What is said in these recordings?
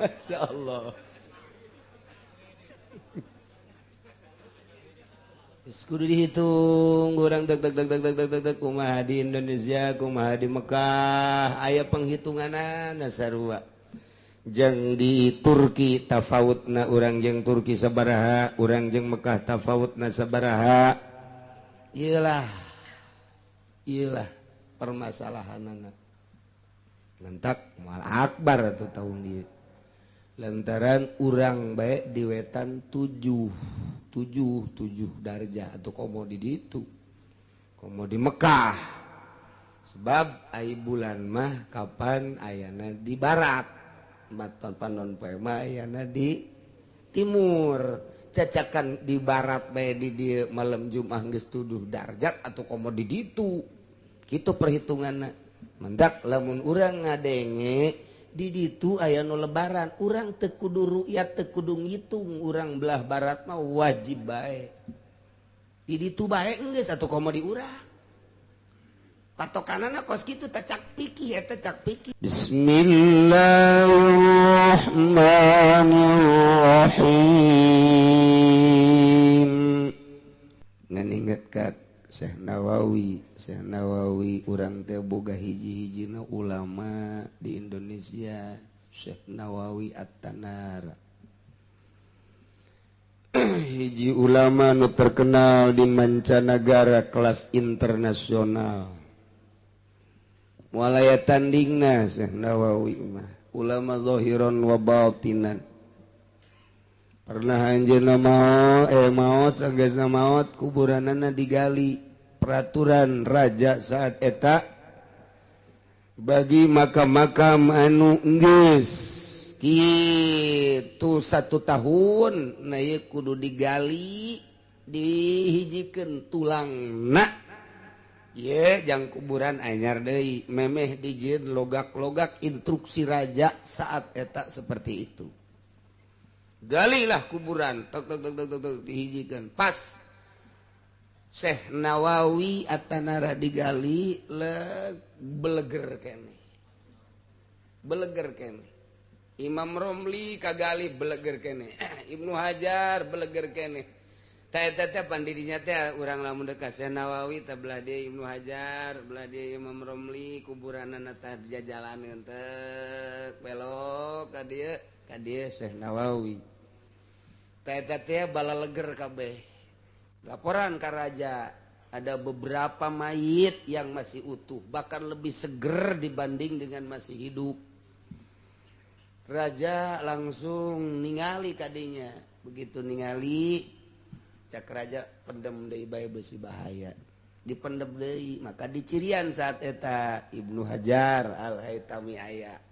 Masya Allah. Kudu dihitung urang deg deg deg deg deg deg deg kumaha di Indonesia, kumaha di Mekah, aya penghitunganana sarua. Jeung di Turki tafawutna urang jeung Turki sabaraha, urang jeung Mekah tafawutna sabaraha. Iyalah. Iyalah permasalahanana. Lantak moal akbar atuh tahun ieu. Lantaran urang bae di wetan 7 darjah atau komo di ditu, komo di Mekah. Sebab ai bulan mah kapan ayana di barat, maton panon poe mah ayana di timur. Cacakan di barat bae di dieu malam Jumat geus 7 darjat atau komo di ditu. Kitu perhitunganna. Mendak lamun urang ngadenge di ditu aya nu lebaran, urang teu kudu ru'yat, teu kudu ngitung, urang belah barat mah wajib bae. Di ditu bae geus atuh komo di urang. Patokanana kos kitu teh cak pikih eta cak pikih. Bismillahirrahmanirrahim. Ngan inget ka Syekh Nawawi, Syekh Nawawi urang teh boga hiji-hijina ulama di Indonesia, Syekh Nawawi At-Tanara. Hiji ulama nu terkenal di mancanagara kelas internasional. Moal aya tandingna Syekh Nawawi mah, ulama zahiran wa batinan. Pernah anjeunna maot sanggeusna maot kuburanana digali. Peraturan raja saat eta bagi makam-makam anu geus kitu 1 tahun na ieu kudu digali dihijikeun tulangna. Ye jang kuburan anyar deui memeh dijieun logak-logak instruksi raja saat eta seperti itu. Galilah kuburan tok tok tok tok tok dihijikan pas Syekh Nawawi At-Tanara digali beleger kene, beleger kene. Imam Romli kagali beleger kene, Ibnu Hajar beleger kene. Teh teh pandidinya teh urang lamun dekat Syekh Nawawi teh belah dieu Ibnu Hajar, belah dieu Imam Romli kuburanana teh jajalaneun teh belok ka dieu, ka dieu Syekh Nawawi. Teh bala leger kabeh. Laporan ke raja, ada beberapa mayit yang masih utuh, bahkan lebih seger dibanding dengan masih hidup. Raja langsung ningali kadinya. Begitu ningali, cak raja pendem deui bae besi bahaya. Dipendem deui, maka dicirian saat eta Ibnu Hajar Al-Haytami aya.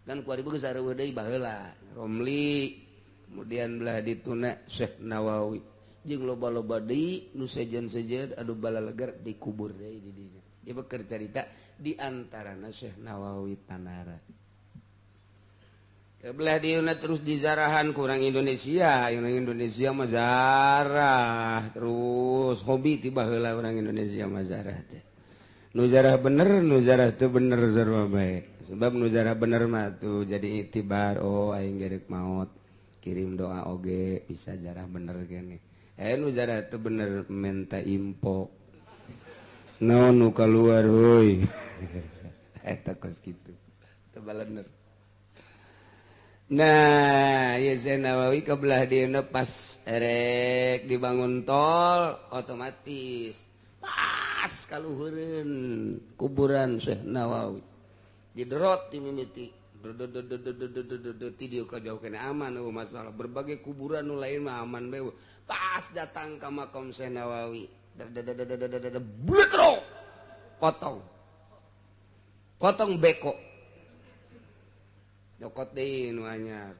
Kan ku ari geus sareueuh deui baheula. Romli, kemudian belah dituna Syekh Nawawi jeung loba-loba deui nu sejen-sejen anu balaleger dikubur deui di dinya. Ieu keur carita di antarana Syekh Nawawi Tanara. Belah dieuna terus dizarahan ku urang Indonesia, urang Indonesia mah zarah terus hobi ti baheula urang Indonesia mah zarah teh. Nu zarah bener, nu zarah teu bener sarua bae. Sebab nu zarah bener mah tuh jadi itibar, oh aing gerek maot. Kirim doa oge bisa jarah bener gini. Nu jarah itu bener minta info. Naon nu keluar heuy. Eta kos kitu. Teu balener. Nah, ieu Syekh Nawawi ka belah dieuna pas erek dibangun tol otomatis pas kaluhureun kuburan Syekh Nawawi. Diderot di mimiti. Dieu ka jauh kene aman eueuh masalah berbagai kuburan nu lain mah aman bae. Pas datang ka makam Syekh Nawawi, bletrok. Potong. Potong beko. Nyokot deui nu anyar.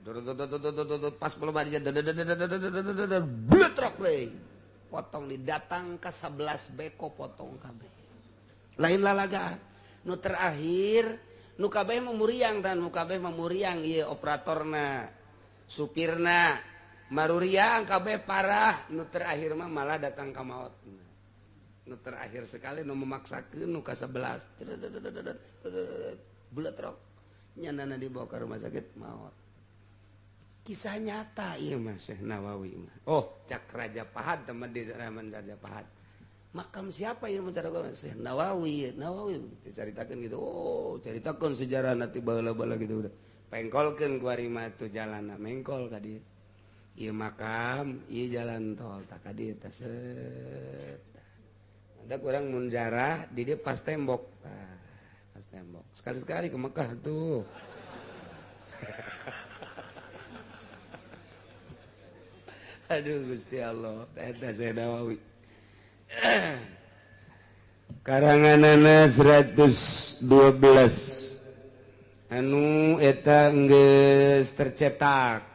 Pas peloba dia bletrok deui. Potong di datang ka 11 beko potong kabeh. Lain lalagaan. Nu terakhir nu kabeh memuriang dan nu kabeh memuriang ieu operatorna, supirna, maruriang kabeh parah. Nu terakhir mah malah datang ka maot. Nu terakhir sekali nu memaksakeun nu ka 11 bletrok nyanana dibawa ke rumah sakit maot. Kisah nyata ieu mah Syekh Nawawi mah. Oh, cak Raja Pahad teman di zaman Raja Pahad. Makam siapa yang mencaritakan Syekh Nawawi? Nawawi dicaritakeun gitu. Oh, caritakeun sejarah nanti baheula-baheula gitu udah. Pengkolkeun ku ari mah tuh jalanna mengkol ka dieu. Ieu makam, ieu jalan tol tak ka dieu teh set. Ada kurang mun jarah di dieu pas tembok. Tah, pas tembok. Sekali-sekali ke Mekah tuh. Aduh Gusti Allah, eta Syekh Nawawi. Karanganana 112 anu eta geus tercetak.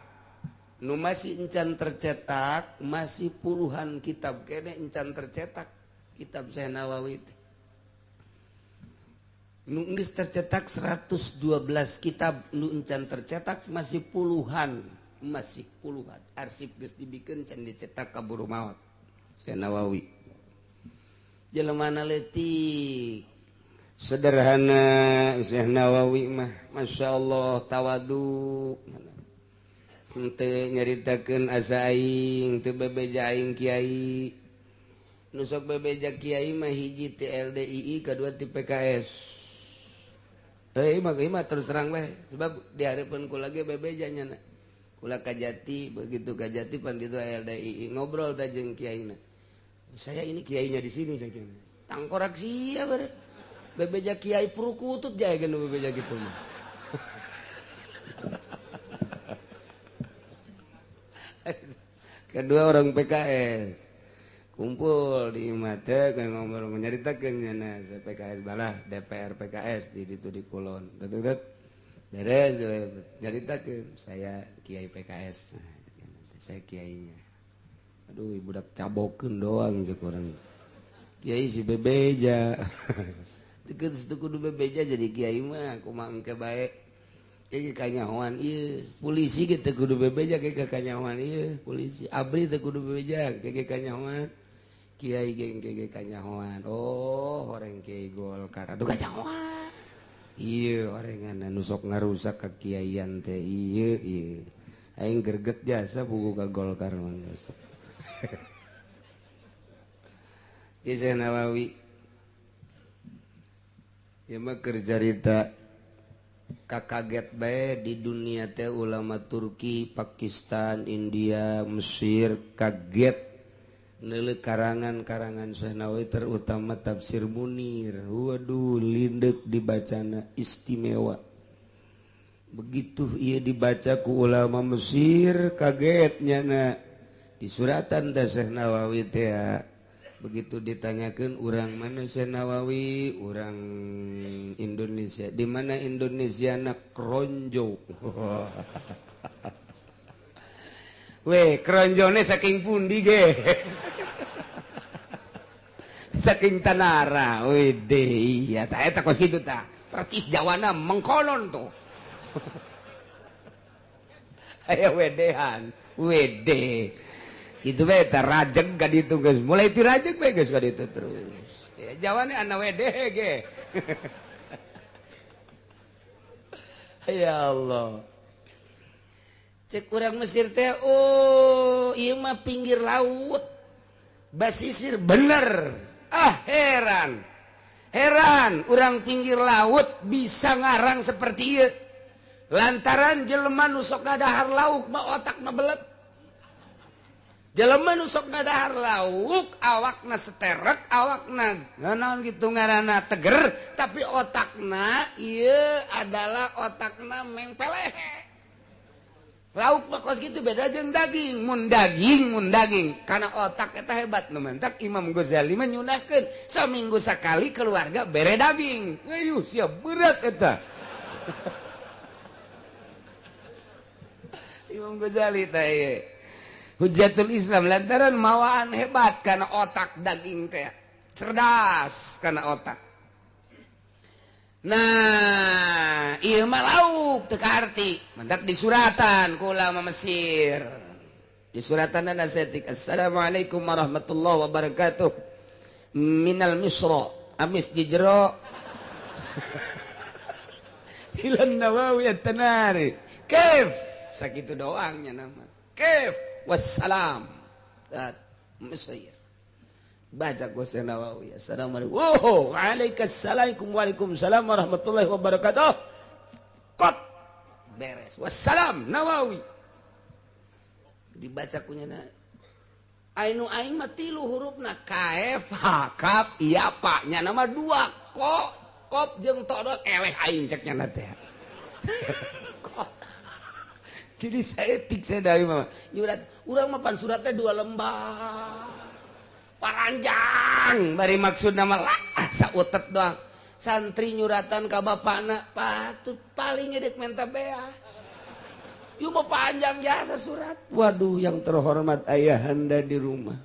Nu masih encan tercetak, masih puluhan kitab kene encan tercetak kitab Syekh Nawawi teh. Nu geus tercetak 112 kitab, nu encan tercetak masih puluhan, masih puluhan. Arsip geus dibikeun can dicetak kaburu maot. Syekh Nawawi. Jelemana leutik sederhana Syekh Nawawi mah, Masya Allah tawadu. Henteu nyaritakeun asa aing, teu bebeja aing kiai. Nu sok bebeja kiai mah hiji ti LDII, kadua ti PKS. Heuh mah terus terang bae, sebab di hareupeun kula ge bebeja nya. Kula Kajati, begitu Kajati pan ditu LDII ngobrol teh jeung kiaina. Saya ini kiainya di sini saya kira. Tangkorak sia bare. Bebeja kiai perukutut jae geus bebeja gitu mah. Kedua orang PKS kumpul di imah teh ngobrol nyaritakeun nya PKS balah DPR PKS di ditu di Kulon. Betul. Beres nyaritakeun saya kiai PKS. Saya kiainya. Aduh budak cabokeun doang cek urang. Kiai si bebeja. Teu kudu bebeja jadi kiai mah kumaha engke bae. Kiai kanyahoan ieu, polisi ge teu kudu bebeja kiai kanyahoan ieu, polisi abri teu kudu bebeja kiai kanyahoan. Kiai ge kiai kanyahoan. Oh, horeng kiai Golkar atuh kanyahoan. Ieu orengan anu sok ngarusak ka kiaian teh ieu ieu. Aing greget jasa buku ka Golkar mah geus. Syekh Nawawi ieu mah keur carita kakaget bae di dunia teh ulama Turki, Pakistan, India, Mesir kaget neuleuh karangan-karangan Syekh Nawawi terutama tafsir Munir. Waduh lindeuk dibacana istimewa. Begitu ieu dibaca ku ulama Mesir kaget nyana. Di suratan teh Syekh Nawawi teh begitu ditanyakeun urang mana Syekh Nawawi, urang Indonesia. Di mana Indonesia na Kronjo. Weh, kronjone saking pundi ge? Saking Tanara. Wede, iya tah eta kos kitu tah. Percis Jawana mengkonon tuh. Aya wedehan, wede. Itu bae teh rajeg ka ditu geus. Mulai ti rajeg bae geus ka ditu terus. Ya Jawane ana wede ge. Ya Allah. Cek urang Mesir teh oh ieu mah pinggir laut. Basisir bener. Ah heran. Heran urang pinggir laut bisa ngarang seperti ieu. Lantaran jelema nu sok ngadahar lauk mah otakna belet. Jelema nu sok ngadahar lauk awakna seterek, awakna naon kitu ngaranna teger, tapi otakna ieu adalah otakna mengpeleh. Lauk mah kos kitu beda jeung daging, mun daging karena otak eta hebat nu mentak Imam Ghazali mah nyunahkeun saminggu sakali keluarga bere daging. Ayuh siap berat eta. Imam Ghazali teh ieu Hujjatul Islam lantaran mawaan hebat karena otak daging teh cerdas karena otak. Nah, ieu mah lauk teu kaarti, mendak disuratan ku ulama Mesir. Disuratan saeutik Assalamualaikum warahmatullahi wabarakatuh. Minal Misra, amis di jero. Ilan Nawawi at-Tanari. Kaif? Sakitu doang nya nama. Kef wassalam. Mesir. Baca ku Syekh Nawawi. Assalamualaikum. Oh, waalaikumsalam waalaikumsalam warahmatullahi wabarakatuh. Kot beres. Wassalam Nawawi. Dibaca kunya na. Ainu aing mah tilu hurufna K F H K iya pak nya nama dua ko kop jeung todot eleh aing cek nya teh. Kok. Jadi saya tik saya dari mama. Nyurat urang mah pan suratnya 2 lembar. Paranjang bari maksud nama lah sautet doang. Santri nyuratan ka bapana patut paling ngedek menta beas. Yuk mau panjang jasa surat. Waduh, yang terhormat ayahanda di rumah.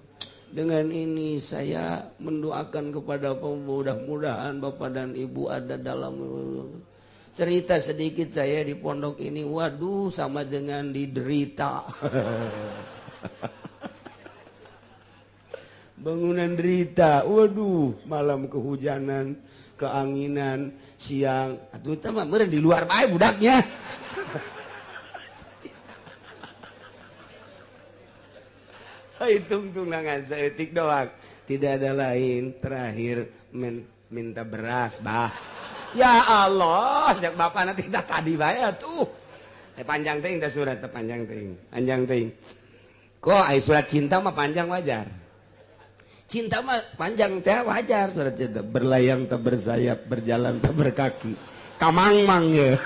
Dengan ini saya mendoakan kepada mudah-mudahan bapak dan ibu ada dalam cerita sedikit saya di pondok ini. Waduh, sama dengan diderita. Bangunan derita. Waduh, malam kehujanan, keanginan, siang. Atuh itu mah meureun di luar bae budaknya. Hitung tunangan seetik doang, tidak ada lain. Terakhir minta beras bah. Ya Allah, jak bapak nanti tak tadi bayar tuh. Panjang ting, surat panjang ting, panjang ting. Kok ay surat cinta mah panjang wajar. Cinta mah panjang teh wajar surat cinta. Berlayang tak bersayap, berjalan tak berkaki. Kamang-mang ya.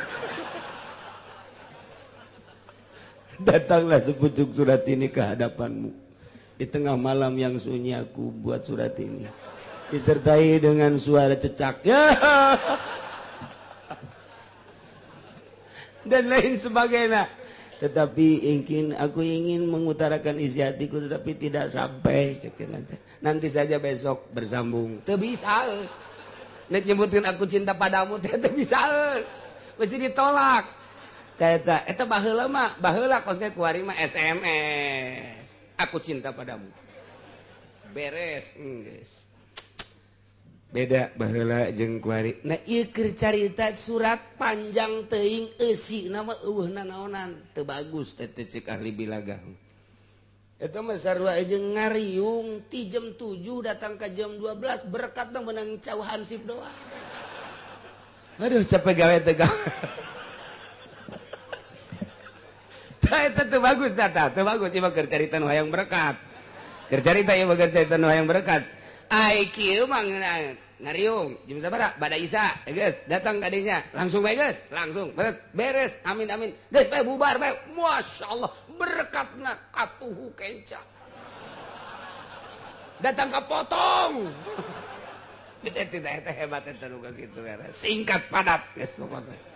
Datanglah sepucuk surat ini ke hadapanmu. Di tengah malam yang sunyi aku buat surat ini. Disertai dengan suara cecak. Ya. Dan lain sebagainya. Tetapi aku ingin mengutarakan isi hatiku tetapi tidak sampai. Nanti saja besok bersambung. Teu bisa. Nek nyebutin aku cinta padamu teu bisa. Mesti ditolak. Eta eta baheula mah, baheula kos ge kuari mah SMS. Aku cinta padamu. Beres, geus. Beda baheula jeung kuari. Nah ieu keur carita surat panjang teuing eusi nama eueuh nanaonan. Teu bagus teh teh ceuk ahli bilagah. Eta mah sarua jeung ngariung ti jam 7 datang ka jam 12 berkatna meunang cau hansip doang. Aduh capek gawe teh gawe. Eta teu bagus data, teu bagus ieu mah keur carita nu hayang berkat. Keur carita ieu mah keur carita nu hayang berkat. Ai kieu mah ngariung jam sabaraha? Bada Isya, geus datang ka dinya, langsung bae geus, langsung beres, beres, amin amin. Geus bae bubar bae. Masyaallah, berkatna katuhu kenca. Datang ka potong. Eta hebat eta nu geus kitu singkat padat geus pokokna.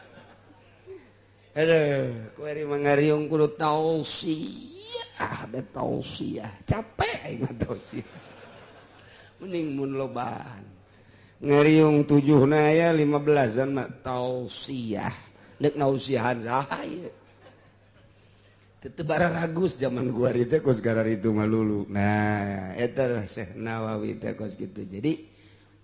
Aduh, kuari mangariung kudu tausiah, da tausiah. Capek aing mah tausiah. Mending mun lobaan. Ngariung 7 na aya 15-an mah tausiah. Deuk nausiahan saha ieu? Teu bararagus zaman gua teh kos gararitu mah lulu. Nah, eta Syekh Nawawi teh kos kitu. Jadi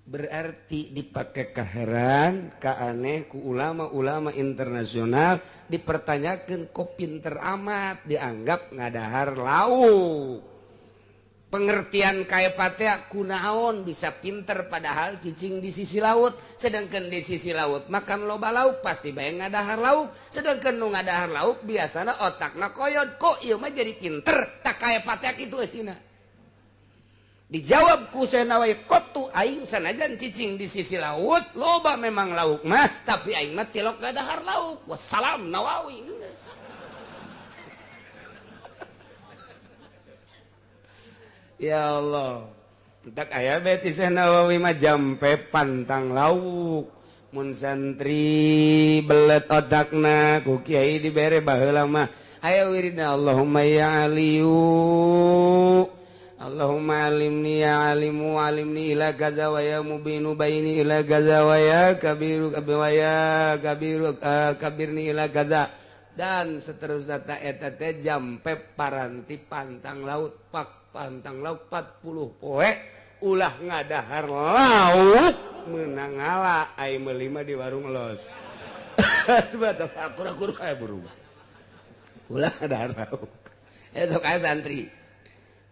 berarti dipakai kaheran, kaaneh ku ulama-ulama internasional dipertanyakan kok pinter amat dianggap ngadahar lauk. Pengertian kaepatea kunaon bisa pinter padahal cicing di sisi laut, sedangkan di sisi laut makan loba lauk pasti bae ngadahar lauk, sedangkan nu ngadahar lauk biasana otakna koyot kok ieu mah jadi pinter tak kaepatea kitu eusina. Dijawab ku Syekh Nawawi kotu aing sanajan cicing di sisi laut loba memang lauk mah tapi aing mah tilok gadahar lauk. Wassalam Nawawi. Ya Allah. Tak aya bae ti Syekh Nawawi mah jampe pantang lauk. Mun santri belet otakna ku kiai dibere baheula mah. Hayo wiridna Allahumma ya aliyu Allahumma alimni ya alimu alimni ila kaza wa ya mubinu baini ila kaza wa ya kabiru wa ya kabiru kabirni ila kaza dan seterusnya ta eta teh jampe paranti pantang laut pak pantang laut 40 poe ulah ngadahar laut meunang ngala ai meuli mah di warung los. Coba akur-akur kayak berubah. Ulah ngadahar lauk. Eta sok aya santri.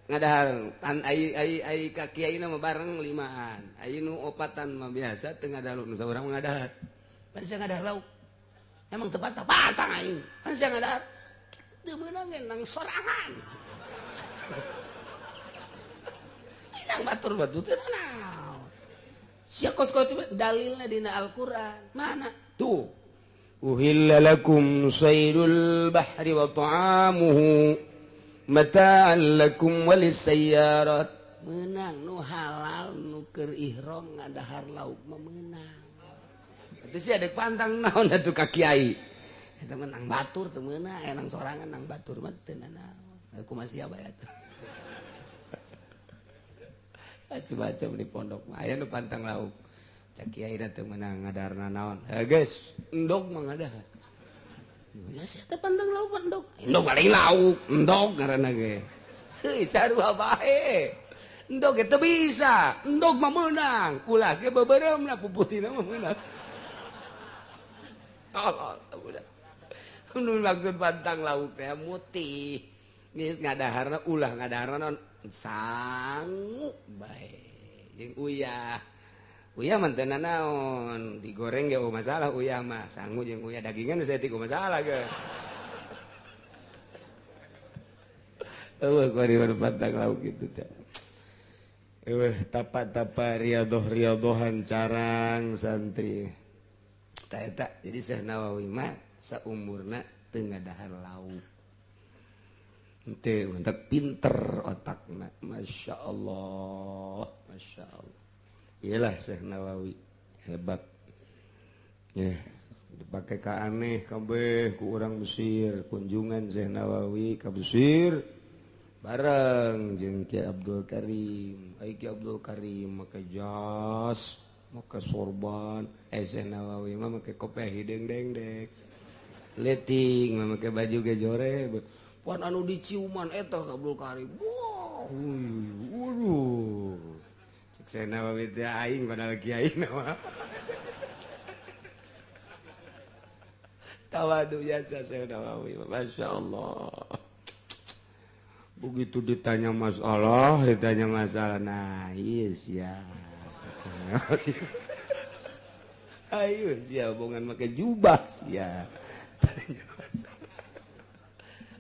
Ngadahar pan ai ai ai ka kiai mah bareng limaan. Ai nu opatan mah biasa teu ngadahar nu saurang mah ngadahar. Pan sia ngadahar lauk. Emang teu patang aing. Pan sia ngadahar. Teu meunang nang sorangan. Nang batur batu teu naon. Sia kos-kos dalilna dina Al-Qur'an. Mana? Tuh. Uhilla lakum saydul bahri wa ta'amuhu mata'an lakum walisayyarat. Meunang nu halal nu keur ihram ngadahar lauk mah meunang. Atuh sia deuk pantang naon atuh ka kiai. Eta mah nang batur teu meunang, aya nang sorangan nang batur mah teu nanaon. Kumaha sia bae atuh. Macam-macam di pondok mah aya nu pantang lauk. Cak kiai teu meunang ngadarna naon. Heh geus, endog mah ngadahar. Ya sia teh pantang lauk endog. Endog paling lauk, endog ngaranna ge. Heuh sarua bae. Endog ge teu bisa, endog mah meunang. Ulah ge beubeuremna puputina mah meunang. Tolol budak. Nu maksud pantang lauk teh mutih. Geus ngadaharna ulah ngadaharna naon sangu bae. Jeung uyah. Uyah mah teu nanaon, digoreng ge eueuh masalah uyah mah, sangu jeung uyah dagingan saya tiku masalah ge. Eueuh kuari pantang lauk kitu teh. Eueuh tapa-tapa riadoh-riadohan carang santri. Tah eta jadi Syekh Nawawi mah saumurna teu ngadahar lauk. Henteu mantak pinter otakna, Masya Allah, Masya Allah. Iyalah Syekh Nawawi hebat. Ya, dipakai ka aneh kabeh ku urang Mesir, kunjungan Syekh Nawawi ka Mesir bareng jeung Ki Abdul Karim. Ai Ki Abdul Karim make jas, make sorban, Syekh Nawawi mah make kopiah hideung dengdek. Leting mah make baju ge jore. Pan anu diciuman eta ka Abdul Karim. Wah, waduh. Cek Syekh Nawawi teh aing padahal kiai mah. Tawadu jasa Syekh Nawawi, Masya Allah. Begitu ditanya masalah, nah iya sia. Ayo sia bongan make jubah sia. Tanya masalah.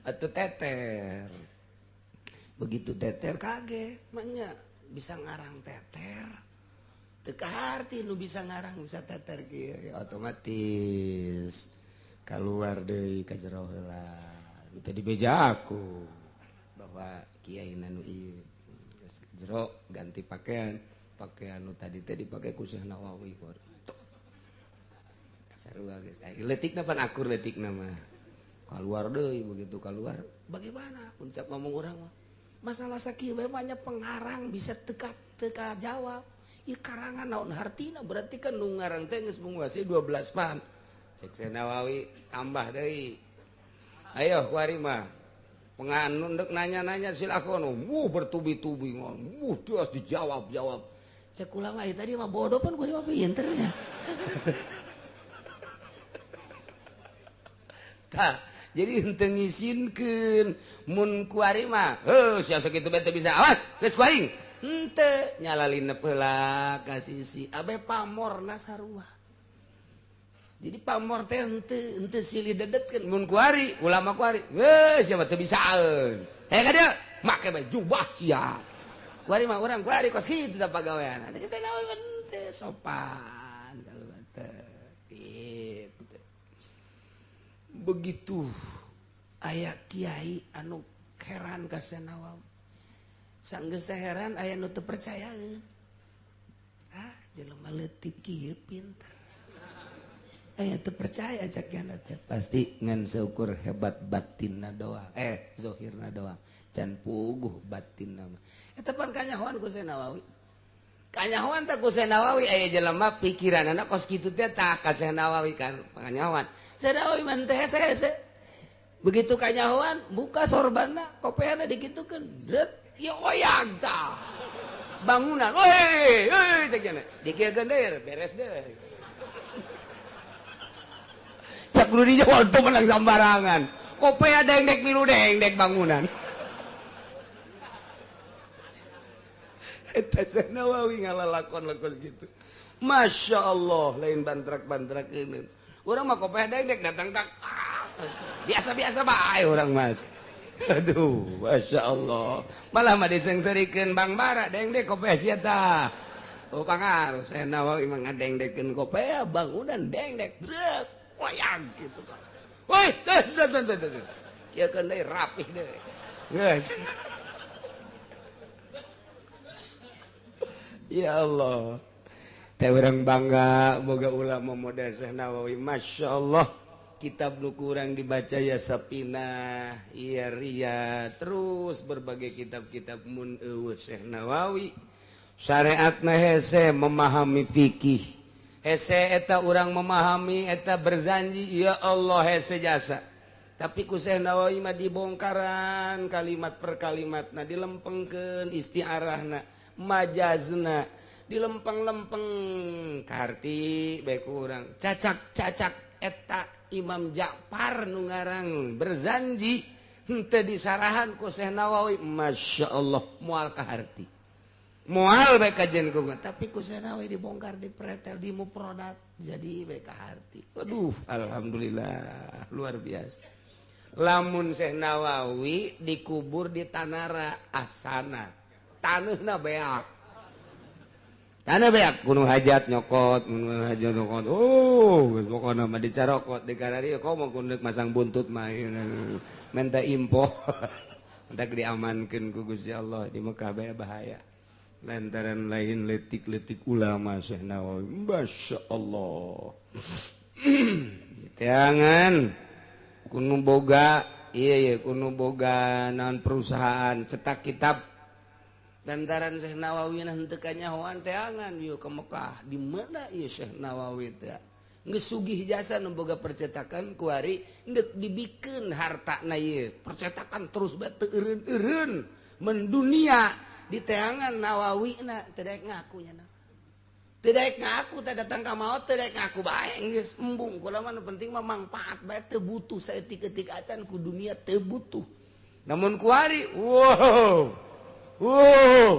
Atau teter. Begitu teter kaget, maknya bisa ngarang teter. Teu kaharti nu bisa ngarang bisa teter kieu ya, otomatis keluar deui ka jero heula. Teu dibeja aku bahwa kiai nu ieu geus jero ganti pakaian, pakaian nu tadi teh dipake ku Syekh Nawawi. Sarua geus. Leutikna pan akur leutikna mah. Keluar deui begitu keluar bagaimana puncak ngomong orang mah masalah sakieu bae banyak pengarang bisa teka teka jawab ieu karangan naon hartina berarti kan nu ngarang teh geus menguasai 12 pan. Cek Syekh Nawawi tambah deui. Ayo kuari mah penganun deuk nanya-nanya silakan. Wuh bertubi-tubi wuh terus dijawab-jawab. Cek ulama ieu tadi mah bodoh pan kuari mah pinternya. Tah jadi henteu ngisinkeun mun kuari mah heuh sia sakitu bae teu bisa awas geus ku aing henteu nyalalinep heula ka sisi abe pamorna sarua. Jadi pamor teh henteu silih dedetkeun mun kuari ulama kuari geus sia mah teu bisaeun heh ka dieu make bae jubah sia kuari mah urang kuari kos kitu da pagawean teh cenah henteu sopan kalau teh. Begitu aya kiai anu heran ka Syekh Nawawi sanggeus heran aya nu teu percayaeun. Ah jelema leutik kieu pinter aya teu percaya cak kiana teh pasti ngan seukur hebat batinna doang zohirna doang can puguh batinna mah. Eta pan kanyahoan ku Syekh Nawawi. Kanyahoan teh ku Syekh Nawawi aya jelema pikiranana kos kitu teh tah ka Syekh Nawawi kan kanyahoan. Syekh Nawawi mah teh hese-hese. Begitu kanyahoan buka sorbanna kopeana dikitukeun dret ieu oyag tah. Bangunan weh heuy cek cenah dikieukeun deui beres deui. Cak kudu dijawab teu menang sambarangan. Kopea dengdek milu dengdek bangunan. Eta Syekh Nawawi ngalalakon-lakon gitu. Masya Allah, lain bantrak-bantrak ini. Urang mah kopea dengdek datang ka biasa-biasa bae urang mah. Aduh, Masya Allah. Malah mah disengserikeun Bang Bara dengdek kopea sia tah. Oh pangaruh Syekh Nawawi mah ngadengdekeun kopea bangunan dengdek drek wayang gitu kan. Woi, teh teh teh teh. Kieu keun deui rapih deui. Geus. Ya Allah. Teh urang bangga boga ulama model Syekh Nawawi. Masya Allah. Kitab nu kurang dibaca ya Sapinah, ya Ria, terus berbagai kitab-kitab mun eueuh Syekh Nawawi. Syariatna hese memahami fikih. Hese eta urang memahami eta berzanji ya Allah hese jasa. Tapi ku Syekh Nawawi mah dibongkaran kalimat per kalimatna, dilempengkeun istiarahna, majazna, dilempeng-lempeng karti bae kurang cacak-cacak eta Imam Ja'far nu ngarang berzanji henteu disarahan ku Syekh Nawawi. Masya Allah moal kaharti moal bae kajen kumaha, tapi ku Syekh Nawawi dibongkar dipretel dimuprodat jadi bae kaharti. Aduh, alhamdulillah luar biasa. Lamun Syekh Nawawi dikubur di Tanara Asana, taneuhna beak. Tanah beak gunung hajat nyokot, gunung hajat nyokot. Oh, geus pokona mah dicarokot di kararieu komo kudu masang buntut mah minta info. Entak diamankeun ku Gusti Allah di Mekah bae bahaya. Lantaran lain letik-letik ulama Syekh Nawawi. Masya Allah. Jangan kuno boga, iya iya kuno boga naon perusahaan cetak kitab. Lantaran Syekh Nawawi nah henteu kanyahoan teangan ieu ke Mekah. Di mana ieu Syekh Nawawi teh? Geus sugih jasa nu boga percetakan kuari deuk dibikeun hartana ieu. Percetakan terus bae teu eureun-eureun mendunia. Di teangan Nawawi na teu daek ngaku nya na. Teu daek ngaku teh datang ka maot teu daek ngaku bae geus embung kula mah nu penting mah mangpaat bae teu butuh saeutik-eutik acan ku dunia teu butuh. Namun kuari wow wow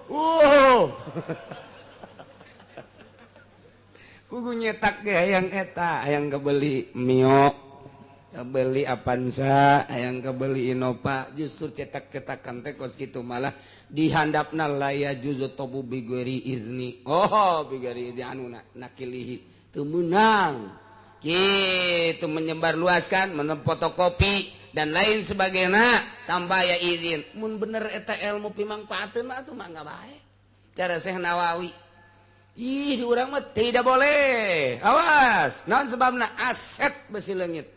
wow kudu nyetak ge hayang eta hayang kebeli Mio, kebeli Avanza, hayang kebeli Innova, justru cetak-cetakan teh kos kitu malah dihandapna laya juzu tobu bigori izni. Oh, bigori izni anu nakilihi teu meunang. Kitu menyebarluaskan, menempotokopi dan lain sebagainya tanpa aya izin. Mun bener eta ilmu pimangpaateun mah atuh mangga bae. Cara Syekh Nawawi. Ih, di urang mah tidak boleh. Awas, naon sebabna aset besi leungit.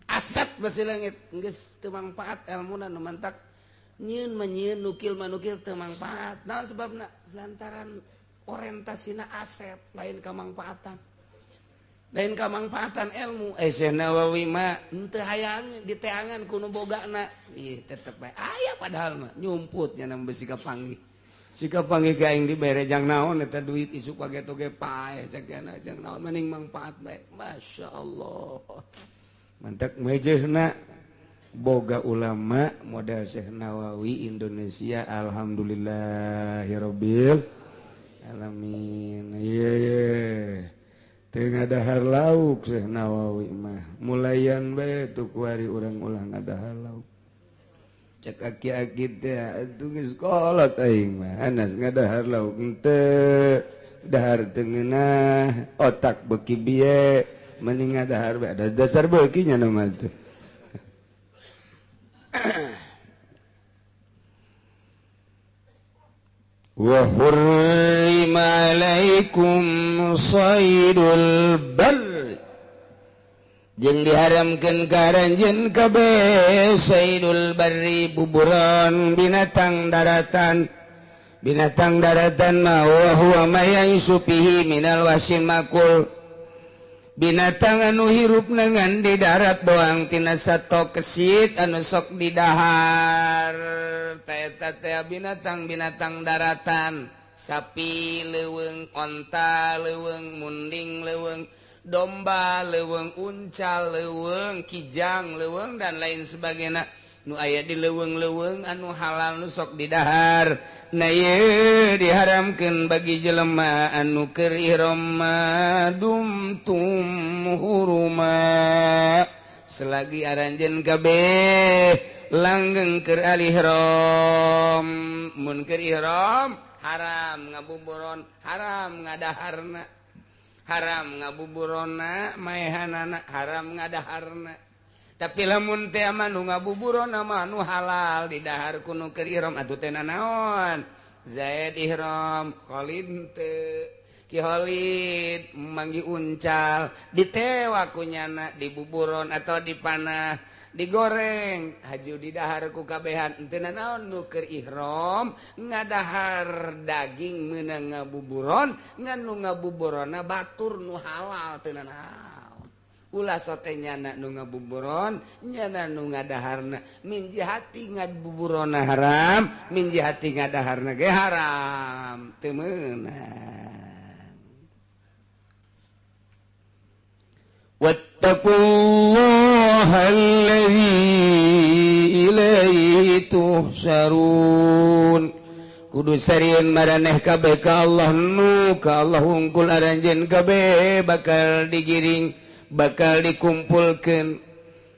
Aset besi leungit geus teu mangpaat elmuna nu mantak nyieun mah nyieun nukil mah nukil teu mangpaat. Naon sebabna? Lantaran orientasina aset lain kamangpaatan. Lain kamangpaatan ilmu. Syekh Nawawi mah henteu hayang diteangan ku nu bogana. Ih, tetep bae aya padahal mah nyumput nya nang besi kapanggih. Sika panggih ka aing dibere jang naon eta duit isuk pageto ge pae cek jang naon mending mangpaat bae. Masya Allah. Mantak mejehna boga ulama model Syekh Nawawi Indonesia alhamdulillahirabbil alamin. Ieu ye teu ngadahar lauk Syekh Nawawi mah mulayan bae tu kuari urang ulah ngadahar lauk. Cek aki-aki teh atuh geus kolot aing mah anas ngadahar lauk henteu dahar teu ngeunah otak beuki bieu mending ngadahar bae ada dasar beuki nya nu mah teh. Wa hurrima alaikum saydul barr jeung diharamkeun ka aranjeun kabeh saydul barri buburan binatang daratan. Binatang daratan mah wa huwa ma ya'isu fihi minal wahsyil makul. Binatang anu hirup ngan di darat doang tina sato kesit anu sok didahar. Eta teh binatang-binatang daratan, sapi leuweung, onta leuweung, munding leuweung, domba, leuweung uncal, leuweung kijang, leuweung dan lain sebagainya. Nu aya di leuweung-leuweung anu halal nu sok didahar. Nah ieu diharamkeun bagi jelema anu keur ihram dumtum huruma. Selagi aranjeun kabeh langgeng keur ihram. Mun keur ihram haram ngabuburon, haram ngadaharna. Haram ngabuburona maehanana, haram ngadaharna. Tapi lamun teh mah nu ngabuburona mah nu halal didahar ku nu keur ihram atuh teh nanaon. Zaid ihram, Khalid teu. Ki Khalid manggi uncal, ditewa ku nyana dibuburon atau dipanah, digoreng, haju didahar ku kabehan. Teu nanaon nu keur ihram ngadahar daging meunang ngabuburon, ngan nu ngabuburona batur nu halal teu nanaon. Ulah sote nyana nu ngabuburon, nyana nu ngadaharna. Min jihati ngabuburona haram, min jihati ngadaharna ge haram. Teu meunang. Wattaqullaha allazi ilaihi tuhsyarun. Kudu sarieun maraneh kabeh ka Allah nu ka Allah hungkul aranjeun kabeh bakal digiring, bakal dikumpulkan.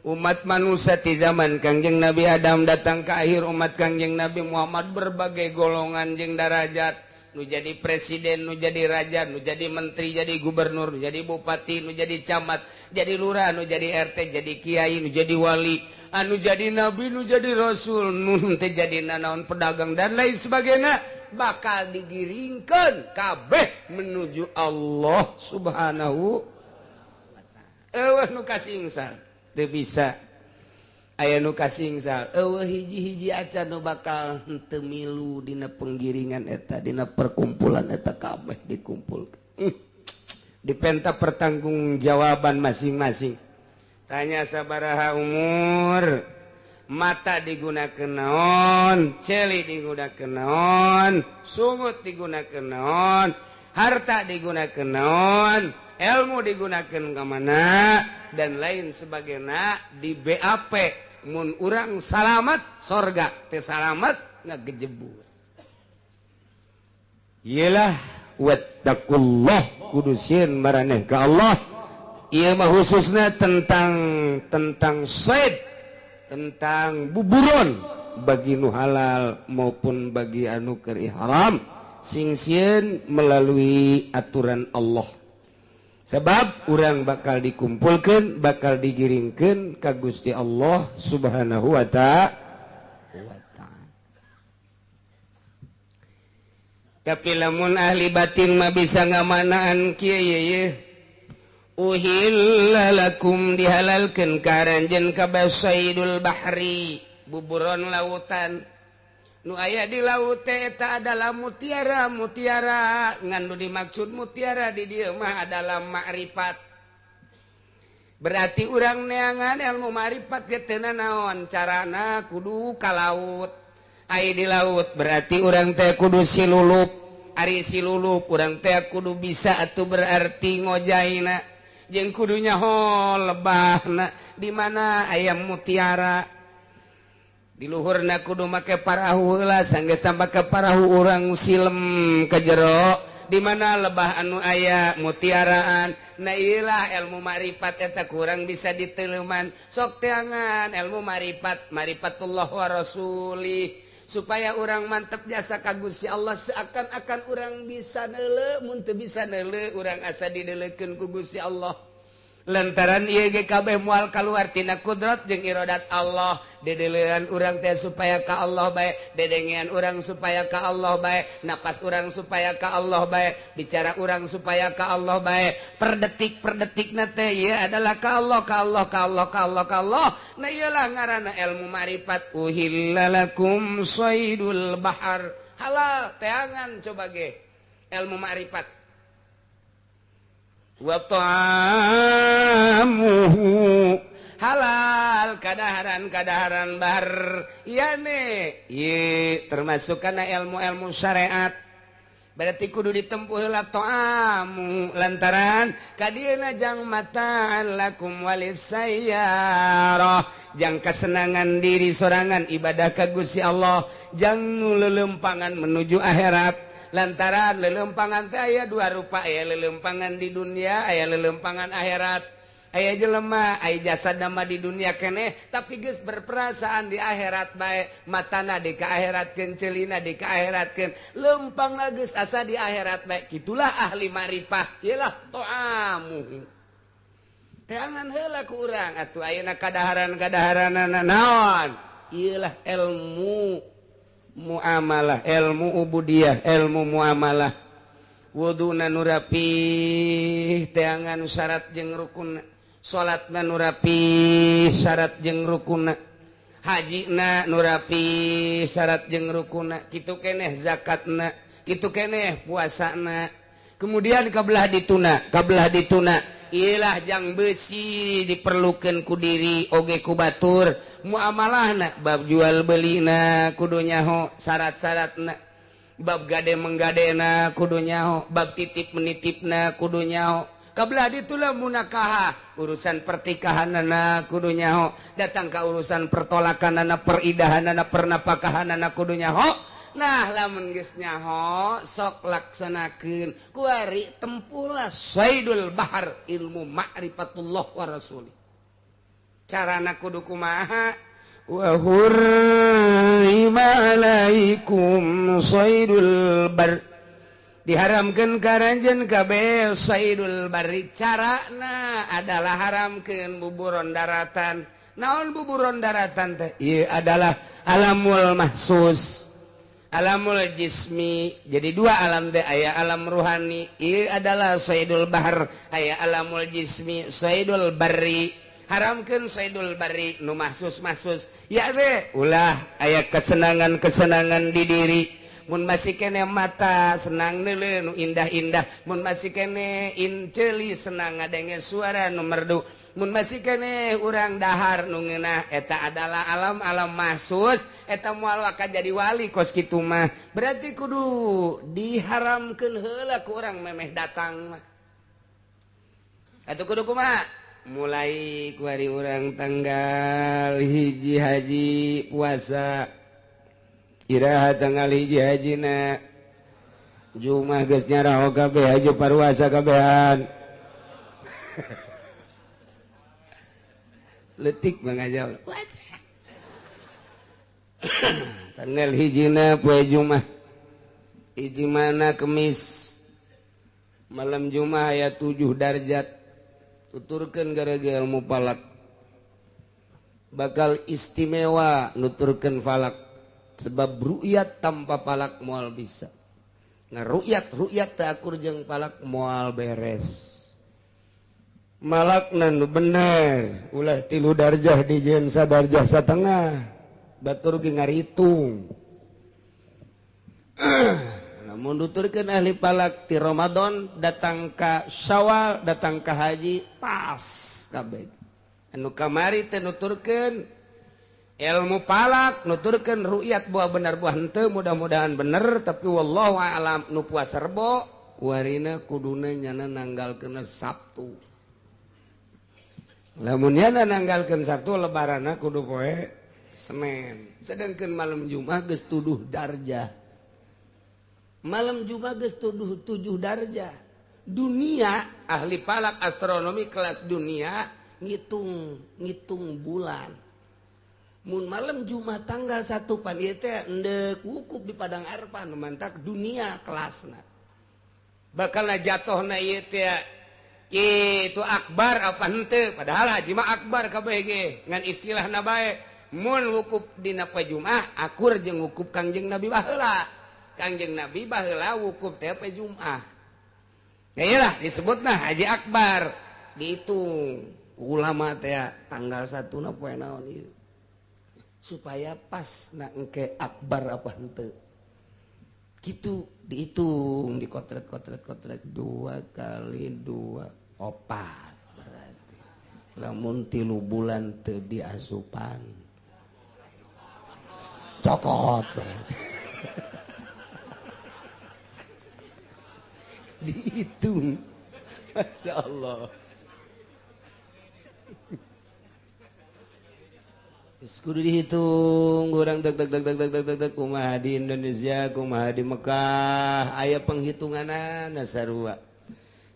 Umat manusia di zaman Kangjeng Nabi Adam datang ke akhir umat Kangjeng Nabi Muhammad berbagai golongan jeung darajat, nu jadi presiden, nu jadi raja, nu jadi menteri, jadi gubernur, nu jadi bupati, nu jadi camat, jadi lurah, nu jadi RT, jadi kiai, nu jadi wali, anu jadi nabi, nu jadi rasul, nu teu jadi nanaon pedagang dan lain sebagainya, bakal digiringkeun kabeh menuju Allah Subhanahu. Eueuh nu kasingsal teu bisa, aya nu kasingsal eueuh hiji-hiji acan nu bakal henteu milu dina penggiringan eta, dina perkumpulan eta kabeh dikumpulkeun. Dipenta pertanggungjawaban masing-masing. Tanya sabaraha umur, mata digunakeun naon, celi digunakeun naon, sungut digunakeun naon, harta digunakeun naon, ilmu digunakan ke mana dan lain sebagainya di BAP. Mun urang salamat sorga, teu salamat ngagejebur. Iyalah wattaqullah, kudu sieun maraneh ka Allah. Ieu mah khususna tentang said, tentang buburon bagi nu halal maupun bagi anu keur ihram, sing sieun melalui aturan Allah. Sebab urang bakal dikumpulkan, bakal digiringkan ka Gusti Allah Subhanahu wa ta'ala. Tapi lamun ahli batin mah bisa ngamanaan kieu ye. Uhilla lakum dihalalkeun ka aranjeun kabeh saidul bahri, buburon lautan. Nu aya di laut teh eta adalah mutiara, mutiara ngan nu dimaksud mutiara di dieu mah adalah makrifat. Berarti urang neangan ilmu makrifat ge teu nanaon, carana kudu ka laut. Ai di laut berarti urang teh kudu silulup. Ari silulup urang teh kudu bisa atuh berarti ngojaina jeung kudu nyaho lebahna di mana aya mutiara. Di luhurna kudu make parahu heula, sanggeus make parahu urang silem ke jero di mana lebah anu aya mutiaraan. Nah iyalah ilmu makrifat eta kurang bisa diteleuman. Sok teangan ilmu makrifat, marifatullah wa rasuli, supaya urang mantep jasa ka Gusti Allah, seakan-akan urang bisa neuleu, mun teu bisa neuleu urang asa dideleukeun ku Gusti Allah. Lantaran ieu ge kabeh moal kaluar tina kudrat jeung iradat Allah. Dedelean urang teh supaya ka Allah bae, dedengean urang supaya ka Allah bae, napas urang supaya ka Allah bae, bicara urang supaya ka Allah bae, per detik per detikna teh ieu adalah ka Allah, ka Allah, ka Allah, ka Allah, ka Allah. Nah ieulah ngaranna ilmu makrifat. Uhilla lakum saydul bahar, halal teangan coba ge ilmu makrifat. Wa ta'amuhu halal kadaharan-kadaharan bar yane ye termasuk kana ilmu-ilmu syariat. Berarti kudu ditempuh heula ta'amu lantaran kadieuna jang mataan lakum walisayyarah jang kesenangan diri sorangan ibadah ka Gusti Allah jang nu lelempangan menuju akhirat lantaran lelempangan teh aya dua rupa, aya lelempangan di dunia, aya lelempangan akhirat. Aya jelema aya jasa nama di dunia keneh tapi geus berperasaan di akhirat bae, matana di ka akhiratkeun, ceulina di ka akhiratkeun, lempangna geus asa di akhirat bae. Kitulah ahli marifah, ieulah ta'amu. Teangan heula ku urang atuh ayeuna kadaharan-kadaharanana naon? Ieulah ilmu muamalah, ilmu ubudiyah, ilmu muamalah. Wuduna nu rapih, teangan syarat jeung rukun. Salatna nu rapi syarat jeung rukuna, hajina nu rapi syarat jeung rukuna, kitu keneh zakatna, kitu keneh puasana. Kemudian kabelah dituna, kabelah dituna ilah jang besi diperlukeun ku diri oge ku batur muamalahna, bab jual belina kudu nyaho syarat-syaratna, bab gade menggadena kudu nyaho, bab titip menitipna kudu nyaho. Kabelah ditulah munakaha urusan pertikahanana kudu nyaho, datang ka urusan pertolakanana, peridahanana, pernapakahanana kudu nyaho. Nah lamun geus nyaho sok laksanakeun kuari tempuhlah saidul bahar ilmu ma'rifatullah wa rasuli. Carana kudu kumaha? Wa hurrima alaikum saidul bar, diharamkeun ka ranjeun kabeh saidul bari. Carana adalah haramkeun buburon daratan. Naon buburon daratan teh? Ieu adalah alamul mahsus, alamul jismi. Jadi dua alam teh, aya alam ruhani ieu adalah saidul bahar, aya alamul jismi saidul barri. Haramkeun saidul barri nu mahsus-mahsus ya teh ulah aya kesenangan-kesenangan di diri. Mun masih kene mata senang neuleuh nu indah-indah, mun masih kene inceuli senang ngadenge suara nu merdu, mun masih kene urang dahar nu ngeunah, eta adalah alam-alam mahsus. Eta moal akan jadi wali kos kitu mah. Berarti kudu diharamkeun heula ku urang memeh datang mah. Atuh kudu kumaha? Mulai ku hari urang tanggal 1 haji puasa, iraha tanggal 1 hajina Jumat geus nyaraho kabeh haji paruasa kabehan. Letik mangajal. Tanggal 1 poe Jumat. Hiji mana Kemis. Malam Jumat aya 7 darjat. Tuturkeun gara-gara ilmu falak. Bakal istimewa nuturkeun falak. Sebab ru'yat tanpa falak moal bisa. Nah ru'yat teu akur jeung falak moal beres. Malakna nu bener, ulah 3 darjah dijieun sadarjah satengah. Batur ge ngaritung. Namun nuturkeun ahli falak ti Ramadan datang ka Syawal, datang ka haji pas kabeh. Anu kamari teh nuturkeun ilmu falak, nuturkeun ru'yat buah bener buah henteu, mudah-mudahan bener tapi wallahu a'lam. Nu puasa Rebo kuarina kuduna nyana nanggalkeun Sabtu. Lamun nyana nanggalkeun Sabtu lebaranna kudu poe Senin. Sedangkan malam Jumat geus tuduh darjah. Malam Jumat geus tuduh 7 darjah. Dunia ahli falak astronomi kelas dunia ngitung bulan. Mun malam Jumat tanggal 1 pan ieu teh endek wukuf di Padang Arfah nu mantak dunia kelasna. Bakalna jatohna ieu teh itu akbar apa henteu, padahal haji mah akbar kabeh ge ngan istilahna bae. Mun wukuf dina poe Jumat akur jeung wukuf Kangjeng Nabi baheula. Kangjeng Nabi baheula wukuf teh poe Jumat. Ya iyalah disebutna haji akbar. Dihitung ulama teh tanggal 1 na poe naon ieu. Supaya pas na engke akbar apa henteu. Gitu dihitung dikotret-kotret-kotret 2 kali 2 4 berarti. Lamun 3 bulan teu diasupan cokot berarti. Dihitung. Masya Allah. Kudu dihitung urang deg deg deg deg deg deg deg kumaha di Indonesia, kumaha di Mekah, aya penghitunganana sarua.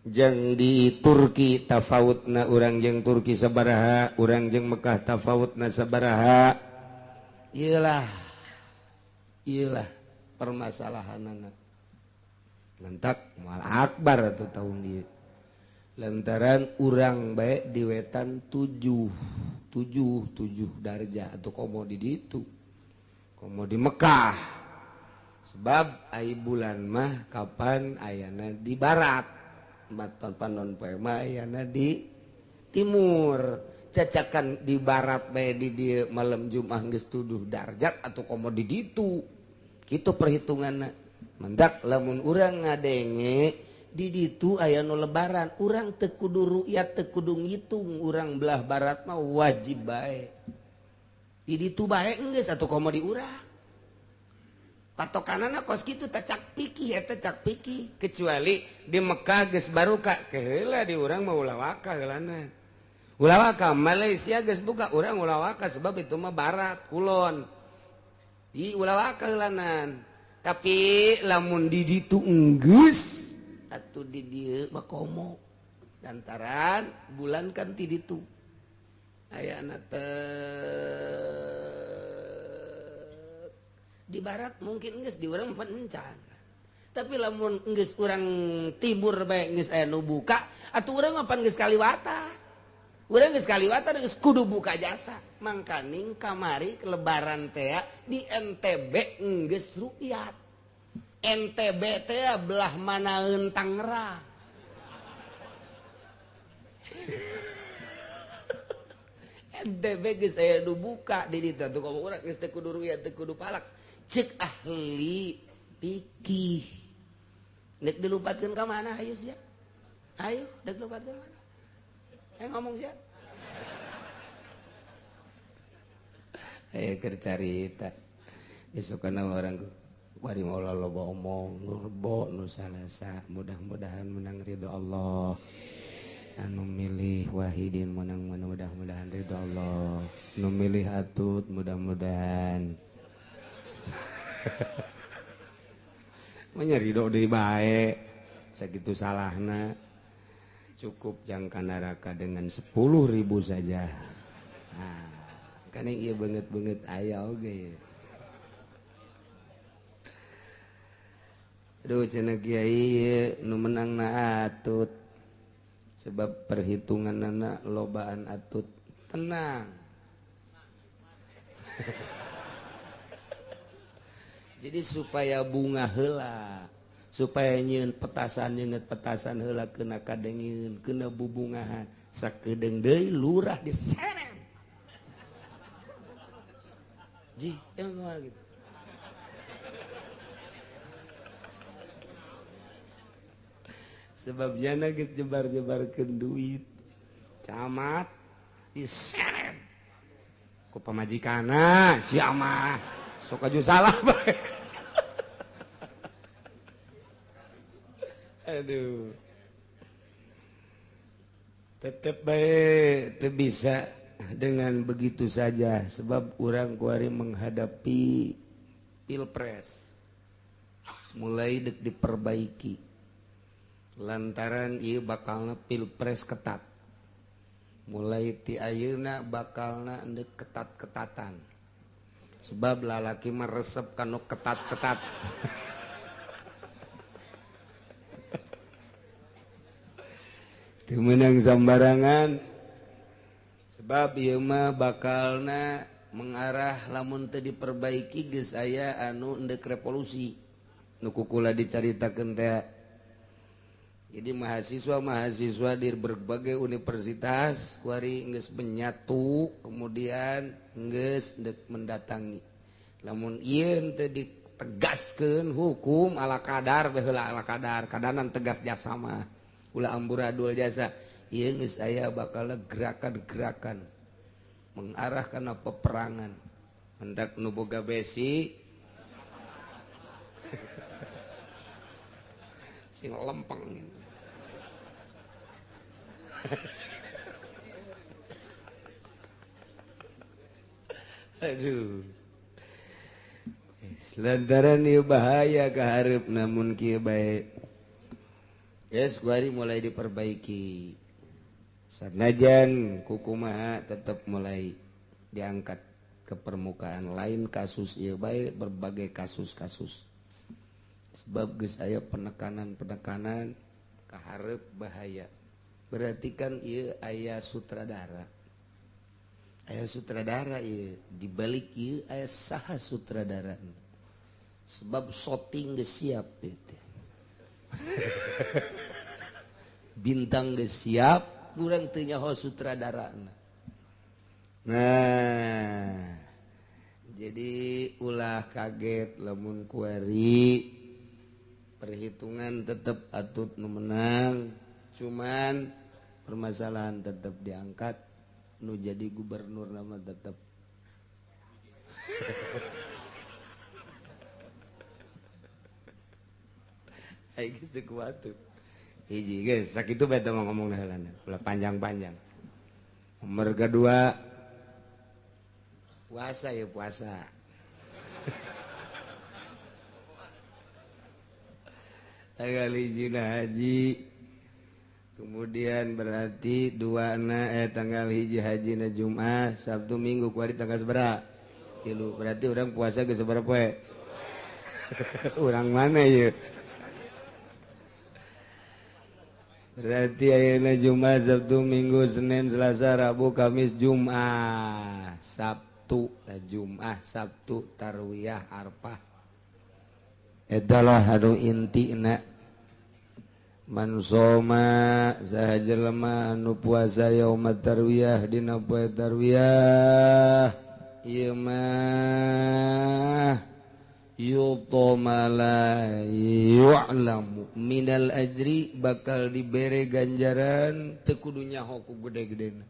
Jeung di Turki tafawutna urang jeung Turki sabaraha, urang jeung Mekah tafawutna sabaraha. Iyalah. Iyalah permasalahanana. Mentak moal akbar atuh tahun ieu. Lantaran urang bae di wetan 7 darjah atau komo di ditu, komo di Mekah. Sebab ai bulan mah kapan ayana di barat, maton panon poe mah ayana di timur. Cacakan di barat bae di dieu malam Jumat geus 7 darjat atau komo di ditu. Kitu perhitunganna. Mendak lamun urang ngadenge di ditu aya nu lebaran, urang teu kudu ru'yat, teu kudu ngitung, urang belah barat mah wajib bae. Di ditu bae geus atuh komo di urang. Patokanana kos kitu teh cak pikih eta cak pikih, kecuali di Mekah geus baruka, keheula di urang mah ulah waka heulana. Ulah waka Malaysia geus buka, urang ulah waka sebab itu mah barat kulon. Ih ulah waka heulanan. Tapi lamun di ditu enggeus atau di dieu mah komo lantaran bulan kan ti ditu ayana teh di barat mungkin geus di urang encan, tapi lamun geus urang timur bae geus aya nu buka atuh urang mah pan geus kaliwata, urang geus kaliwata geus kudu buka jasa. Mangkaning kamari lebaran teh di NTB geus rukyat. NTB teh belah manaeun Tangerang. NTB geus aya nu buka di ditu atuh komo urang geus teu kudu ruya teu kudu palak. Ceuk ahli fikih. Nek dilupatkeun ka mana hayu sia? Hayu dek dilupatkeun mana? Ngomong sia. Ayo keur carita. Geus pokona urang wari maula loba omong nurbo nu salasa, mudah-mudahan menang ridho Allah. Anu milih Wahidin menang mudah-mudahan ridho Allah. Nu milih Atut mudah-mudahan menya ridho deui bae sakitu salahna. Cukup jangka neraka dengan 10.000 saja. Nah, kan ieu beungeut-beungeut aya oge. Aduh cenah kiai nu menang na Atut sebab perhitunganana lobaan Atut. Tenang. Jadi supaya bunga heula, supaya nyieun petasan nyeungeut petasan heula kena kadengeun, kena bubungahan, sakedeung deui lurah diseret. Ji, yang kumaha gitu. Sebabnya geus jebar-jebarkeun duit camat diseret ku pamajikanna sia mah sok aju salah bae. Aduh tetep bae teu bisa dengan begitu saja sebab urang kuari menghadapi pilpres mulai dek diperbaiki lantaran ieu bakalna pilpres ketat mulai ti ayeuna bakalna endek ketat-ketatan sebab lalaki mah resep kanu ketat-ketat. Teu meunang sambarangan sebab ieu mah bakalna mengarah lamun teu diperbaiki geus aya anu endek revolusi nu kukula dicaritakeun teh. Jadi mahasiswa-mahasiswa di berbagai universitas kuari geus menyatu kemudian geus mendatangi. Lamun ieu teu ditegaskeun hukum ala kadar baheula ala kadar kadanan tegas jasa mah ulah amburadul jasa. Ieu geus aya bakal gerakan-gerakan mengarah kana peperangan. Hendak nu boga besi Sing lempeng. Aduh. Lantaran ieu bahaya kaharep namun kieu bae. Geus kuari mulai diperbaiki. Sanajan kukumaha tetap mulai diangkat ke permukaan, lain kasus ieu bae berbagai kasus-kasus. Sebab geus aya penekanan-penekanan kaharep bahaya. Berarti kan ieu aya sutradara. Aya sutradara ieu, dibalik ieu aya saha sutradara. Sebab shooting geus siap teh. Bintang geus siap, kurang teu nyaho sutradarana. Nah, jadi ulah kaget lamun kuari perhitungan tetap atut nu menang, cuman permasalahan tetap diangkat, nu jadi gubernur nama tetap. Aing geus teu kuat tuh. Hiji geus sakitu bae teh ngomong heulana, ulah panjang-panjang. Nomor kedua puasa ya puasa. Tanggal hiji haji, kemudian berarti dua na tanggal hiji haji na Jumat, Sabtu Minggu kuari tanggal sabaraha? 3. Berarti orang puasa geus sabaraha poe? Urang mana ieu? Berarti ayeuna Jumat, Sabtu, Minggu, Senin, Selasa, Rabu, Kamis, Jumat, Sabtu, Jumat, Sabtu, Tarwiyah, Arfah. Adalah anu intina. Man soma saha jelema anu puasa yaumat tarwiyah dina poe tarwiyah ieu mah yutoma la yu'lamu minal ajri bakal dibere ganjaran teu kudu nyaho ku gede-gedena,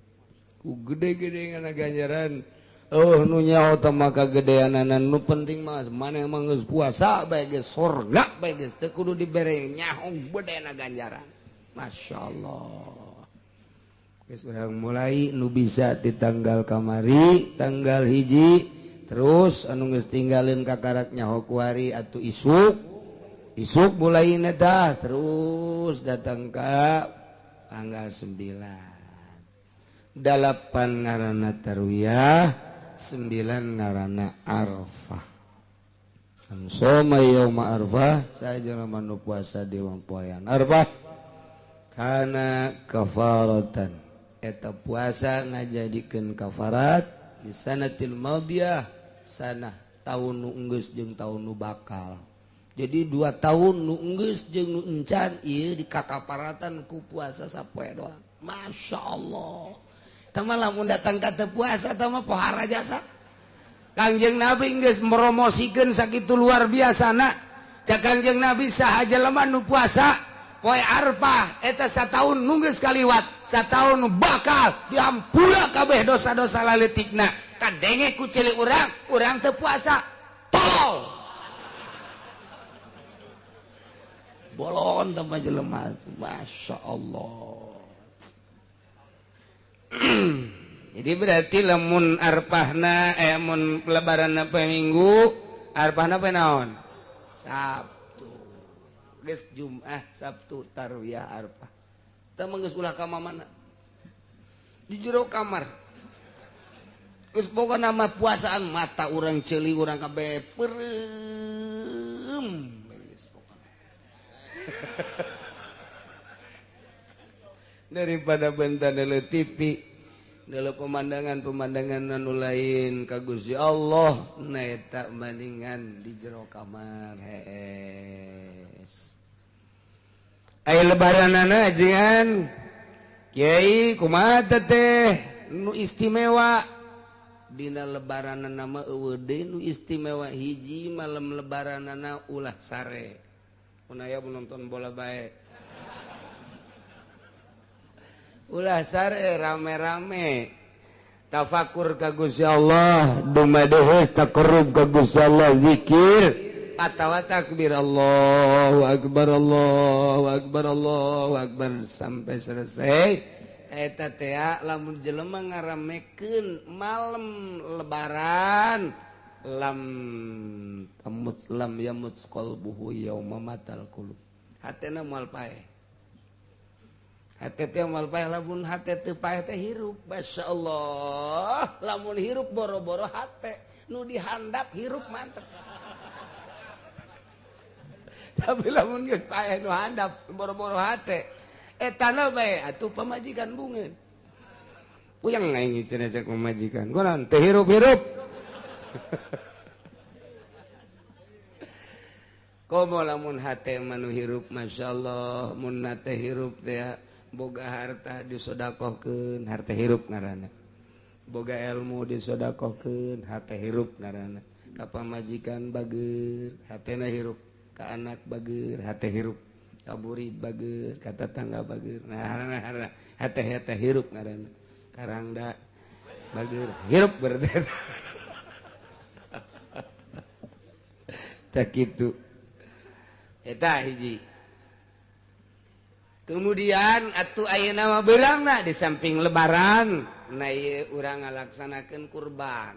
ku gede-gede ngana ganjaran. Oh nu nyaho teh maka gedeanana, nu penting mah maneh mah geus puasa bae geus sorga bae geus teu kudu dibere nyaho gedena ganjaran. Masyaallah. Geus urang mulai nu bisa di tanggal kamari tanggal hiji terus anu geus tinggalin kakarak nyaho kuari atuh isuk isuk mulai dah terus datang ka tanggal 9 8 ngaranna tarwiyah, 9 ngaranna Arfah. Soma yauma Arfah saja nu puasa di poean Arfah kana kafaratan eta puasa ngajadikeun kafarat di sanatil madiyah sanah tahun nu enggeus jeung tahun nu bakal. Jadi 2 tahun nu enggeus jeung nu encan ieu dikakaparatan ku puasa sapoe doang. Masya Allah. Tah mah lamun datang ka teu puasa tah mah pohara jasa. Kangjeng Nabi geus promosikeun sakitu luar biasana. Cak Kangjeng Nabi saha jelema nu puasa poe Arfah eta sataun nu geus kaliwat, sataun nu bakal dihampura kabeh dosa-dosa laletikna. Kadenge ku cilik urang, urang teu puasa. Tolol. Bolon tambah jelema. Masya Allah. Jadi berarti lamun arpahna mun lebaranna poe Minggu, arpahna poe naon? Sabtu. Geus Jumat, Sabtu, Tarwiyah, Arfah. Tah mah geus ulah ka mana? Di jero kamar. Geus boga nama puasaan mata urang ceuli urang kabeh peureum. Geus pokona. Daripada benta deuleu TV, deuleu pemandangan-pemandangan anu lain ka Gusti Allah, na eta bandingan di jero kamar hees. Aya lebaranana ajengan kiai kumaha teh nu istimewa dina lebaranana mah eueuh deui nu istimewa hiji malam lebaranana ulah sare. Mun aya nonton bola bae. Ulah sare rame-rame tafakur ka Gusti Allah, dumadeheus taqarrub ka Gusti Allah, zikir atawa takbir Allahu akbar Allahu akbar Allahu akbar sampai selesai. Eta teh lamun jelema ngaramekeun malam lebaran lam tamut lam yamut qalbuhu yauma matal qulub. Hatena moal paeh. Hate teh moal paeh lamun hate teu paeh teh hirup. Masyaallah, lamun hirup boro-boro hate nu dihandap hirup mantep. Tapi lamun geus paeh nu handap boro-boro hate etana bae atuh pamajikan bungeun. Puyeng aing cenah cek pamajikan. Kunaon teu hirup-hirup. Komo lamun hate mah nu hirup masyaallah, mun hate hirup teh boga harta disodakohkeun, harta hirup ngaranna. Boga ilmu disodakohkeun, hate hirup ngaranna. Ka pamajikan bager, hatena hirup. Ka anak bager, hate hirup. Ka burid bager, ka tetangga bager. Nah, hate-hate hirup ngaranna. Karangda bager, hirup berarti. Tak kitu. Eta hiji. Kemudian atuh ayeuna mah beurangna di samping lebaran, nah ieu urang ngalaksanakeun kurban.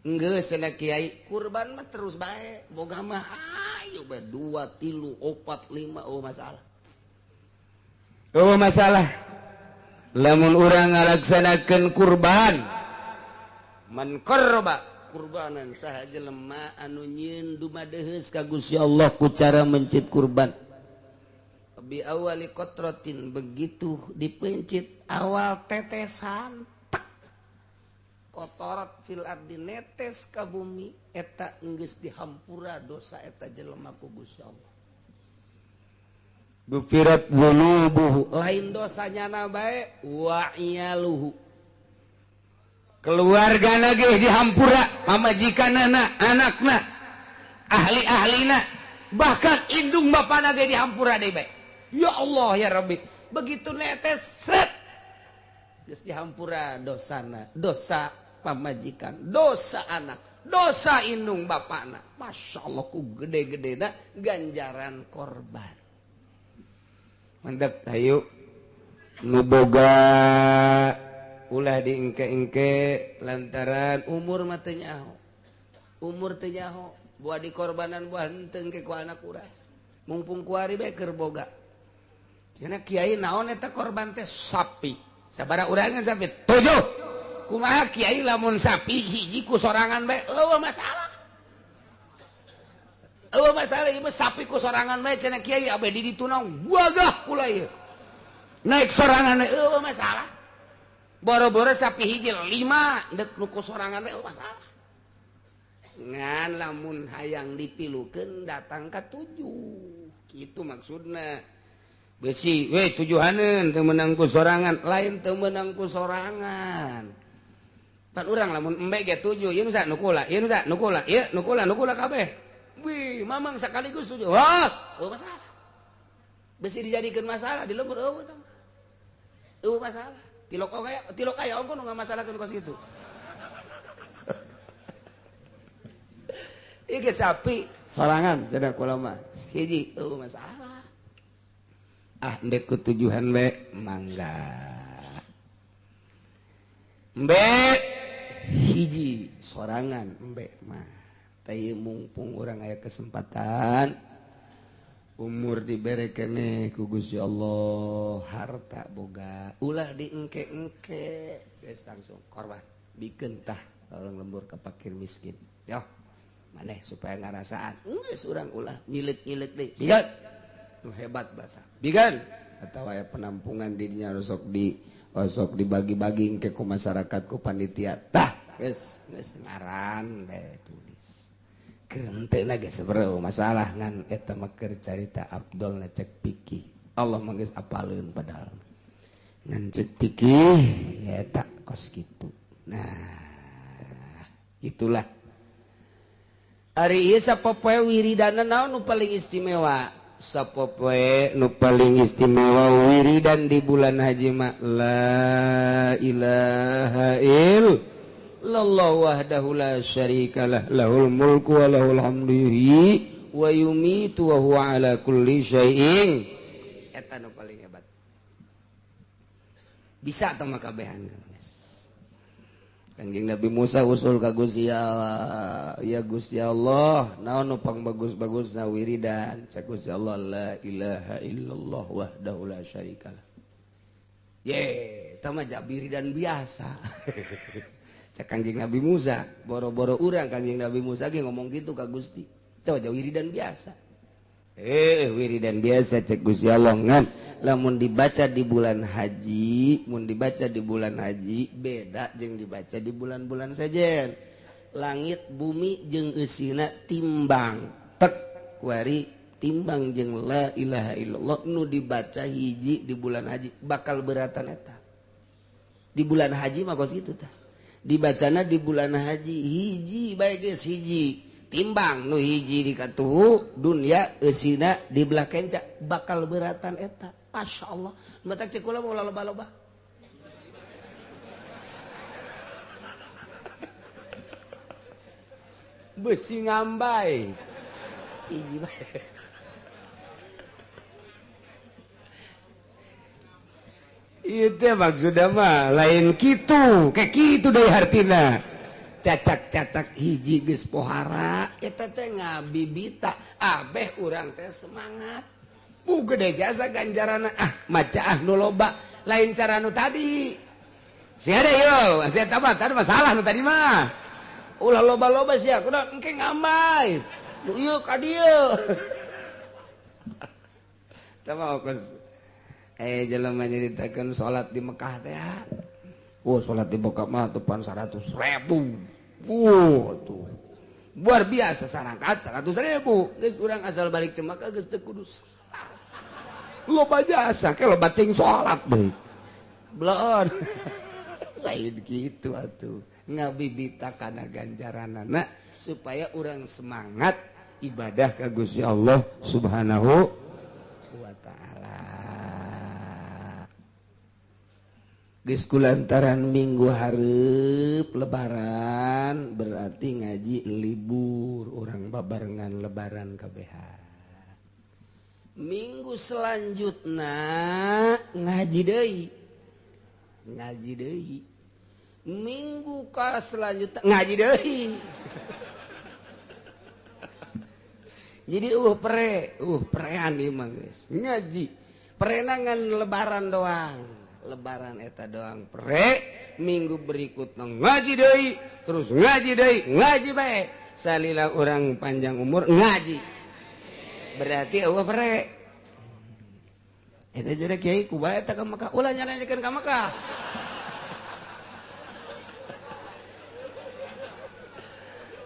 Geus cenah kiai, kurban mah terus bae, boga mah ayo bae 2, 3, 4, 5 oh masalah. Oh masalah. Lamun urang ngalaksanakeun kurban, man qarraba kurbanan saha jelema anu nyieun dumadeheus ka Gusti Allah ku cara mencit kurban. Bi awali kotrotin, begitu dipencit awal tetesan tek kotorat fil ardi netes ka bumi eta geus dihampura dosa eta jelema ku Gusti Allah. Gufirat dzunubuhu, lain dosanya na bae wa iyaluhu, keluarga lagi dihampura, pamajikanana, anakna, ahli-ahlina, bahkan indung bapana ge dihampura deui bae. Ya Allah ya Rabbi, begitu netes sret geus dihampura dosana, dosa pamajikan, dosa anak, dosa indung bapana. Masya Allah ku gede-gedena ganjaran korban. Mandek hayu nu boga ulah diengke-engke lantaran umur mah teu nyaho. Umur teu nyaho, buah dikorbanan buah henteu engke ku anak urang. Mumpung kuari bae keur boga. Cenah kiai naon eta korban teh sapi. Sabaraha urangan sapi? 7. Kumaha kiai lamun sapi hiji ku sorangan bae eueuh masalah. Eueuh masalah ieu mah sapi ku sorangan bae cenah kiai abe di ditu naon wagah kula ieu. Naik sorangan bae eueuh masalah. Boro-boro sapi hiji 5 dek nu ku sorangan bae eueuh masalah. Ngan lamun hayang dipilukeun datang ka 7. Kitu maksudna. Besi, weh tujuhaneun teu meunang ku sorangan, lain teu meunang ku sorangan. Pan urang lamun embe ge 7, ieu nu sa nu kula, ieu nu sa nu kula, ieu nu kula, nu kula kabeh. Wih, mamang sekaligus 7. Wah, eueuh masalah. Besi dijadikeun masalah di lembur eueuh tah. Eueuh masalah. Tilok aya ongko nu ngamasalahkeun kos kitu. Ieu ge sapi sorangan cenah kula mah. Hiji eueuh masalah. Ah ndek kutujuhan we mangga. Embe hiji sorangan embe mah. Teh mumpung urang aya kesempatan umur dibere keneh ku Gusti Allah, harta boga, ulah diengke-engke, geus langsung korban. Bikeun tah tolong lembur ka fakir miskin. Yoh, maneh supaya ngarasaan. Geus urang ulah nyileuk-nyileuk deui. Bigan. Nu hebat bata. Bigan atau aya penampungan di dinya osok dibagi-bagi engke ku masyarakat ku panitia. Tah, geus geus ngaran bae tulis. Kerenteuna geus sebereu masalah ngan eta mah keur carita Abdul cek pikih. Allah mah geus apaleun padahal. Ngan cek pikih ya eta kos kitu. Nah, itulah. Ari ieu sapopoe wiridana naon nu paling istimewa? Sapopoe nu paling istimewa wiridan di bulan haji mah la ilaha illallah wahdahu la syarikalah lahul mulku wa lahul hamdu yuhyi wa yumitu wa huwa ala kulli syai'in. Eta nu paling hebat. Bisa tah mah kabehan. Kanjeng Nabi Musa usul ka Gusti Allah, ya Gusti Allah, naon nu pangbagus-bagusna wiridan? Cak Gusti Allah, la ilaha illallah wahdahu la syarikalah. Ye, eta mah wiridan biasa. Cak Kanjeng Nabi Musa, boro-boro urang Kanjeng Nabi Musa ge ngomong gitu ka Gusti. Eta mah wiridan biasa. Wiridan biasa cek Gusti Allah ngan lamun dibaca di bulan haji, mun dibaca di bulan haji beda jeung dibaca di bulan-bulan sejen. Langit bumi jeung eusina timbang tek kuari timbang jeung la ilaha illallah nu dibaca hiji di bulan haji bakal beratan eta. Di bulan haji mah kos kitu tah. Dibacana di bulan haji hiji bae geus hiji. Timbang nu hiji di katuhu dunia eusina di belah kenca bakal beratan eta. Masya Allah, matak cek kula mau loba-loba. Besi ngambai hiji bae. Ieu teh maksudna mah lain kitu, kayak kitu deui hartina. Cacak-cacak hiji geus pohara eta teh ngabibita abeh urang teh semangat. Bu gede jasa ganjarana ah maca ah nu loba lain cara nu tadi. Sia deui yo, sia tah tadi masalah nu tadi mah. Ulah loba-loba sia kudu engke ngambai. Nu ieu ka dieu. Tah mah kos jelema nyaritakeun salat di Mekah teh. Oh, salat di Mekah mah tepan 100.000. Tuh. Luar biasa sarangkat 100.000. Geus urang asal balik teh Mekah geus teu kudu salat. Loba jasa ke loba ting salat deui. Bleon. Lain kitu atuh. Ngabibita kana ganjaranana supaya urang semangat ibadah ka Gusti Allah Subhanahu wa ta'ala. Geus kulantaran minggu hareup lebaran berarti ngaji libur urang babarengan lebaran kabehan. Minggu selanjutna ngaji deui. Ngaji deui. Minggu ka selanjutna ngaji deui. Jadi prean ieu mah geus. Ngaji. Perenangan lebaran doang. Lebaran eta doang pre, minggu berikutnya ngaji deui, terus ngaji deui, ngaji bae. Salila urang panjang umur ngaji. Berarti eueuh pre. Eta jadi kiai ku bae eta ka Mekah, ulah nyanyakeun ka Mekah.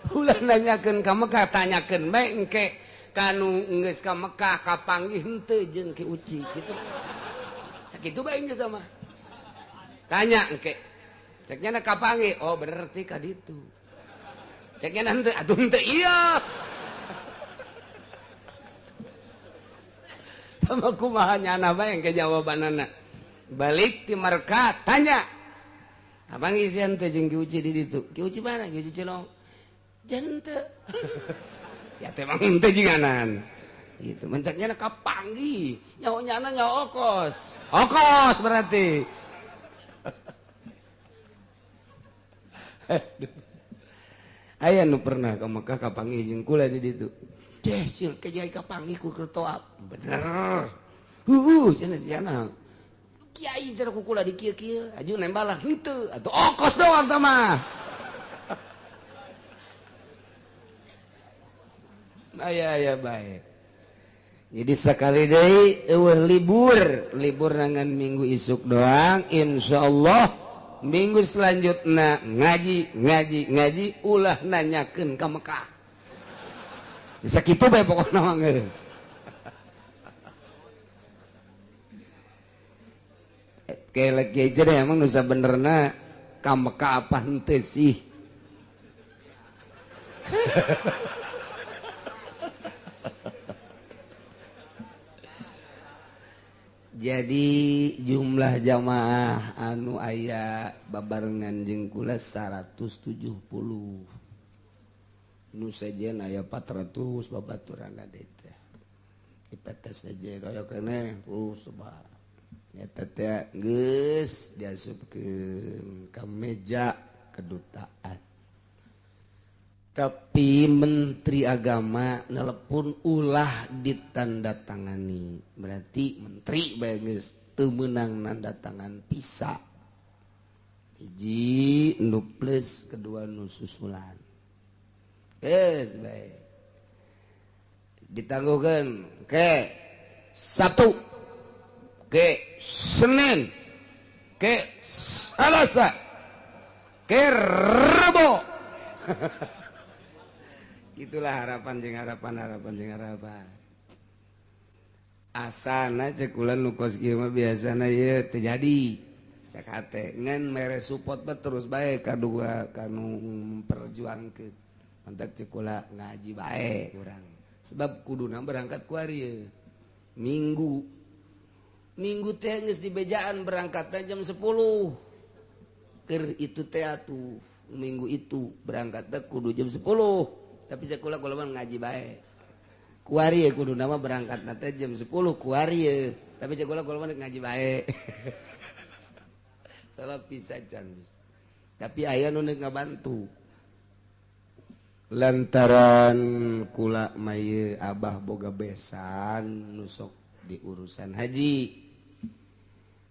Ulah nanyakeun ka Mekah, tanyakeun bae engke kanu geus ka Mekah kapanggih henteu jeung Ki Uci kitu. Sakitu bae geus sama. Tanya engke. Ceknya na kapanggih, oh berarti ka ditu. Ceknya na henteu, atuh henteu ieu. Tama kumaha nyana bae engke jawabanana. Balik ti Mekah tanya. Abang isian teh jeung Ki Uci di ditu. Ki Uci mana? Ki Uci Cilong. Jangan teu. Ya teh mah henteu jinganan. Gitu mencaknya kapanggi nyaho nyana nyaho okos. Okos berarti. Aya nu pernah ka Mekah kapanggih jeung kula di ditu. Deh sil ke jai kapanggih ku keur toap. Bener. Heueuh cenah sia. Kiai cenah ku kula di kieu-kieu, aju nembalah henteu atuh okos doang tah mah. Aya aya bae. Jadi sekali deui eueuh libur, libur nangan minggu isuk doang, insyaallah minggu selanjutna ngaji, ngaji, ngaji ulah nanyakeun ka Mekah. Bisa kitu bae pokona mah geus. Kelek kieu deh emang nu sabenerna ka Mekah apa henteu sih. Jadi jumlah jamaah anu aya babarengan jeung kula 170. Nu sejen aya 400 babaturan teh. Di PT sejen aya keneh terus sebab eta teh geus diasupkeun ka meja kedutaan. Tapi Menteri Agama nelepon ulah ditandatangani, berarti menteri bae geus teu meunang nanda tangan bisa. Hiji nu plus, kedua nu susulan. Geus bae ditangguhkeun ke Sabtu, ke Senin, ke Selasa, ke Rebo. Itulah harapan jeung harapan, harapan jeung harapan. Asana cek kula nu kos kieu mah biasana ieu teu jadi. Cek hate ngan mere support mah terus bae kadua kanu memperjuangkeun. Mantak cek kula ngaji bae urang. Sebab kuduna berangkat ku ari Minggu. Minggu teh geus dibejaan berangkatna jam 10. Keur itu teh atuh minggu itu berangkatna kudu jam 10. Tapi sekolah kula mah ngaji bae. Kuari kudu nama berangkat teh jam 10 kuari. Tapi sekolah kula mah ngaji bae. Salah bisa can. Tapi aya nu ngabantu. Lantaran kula mah ieu abah boga besan nu sok di urusan haji.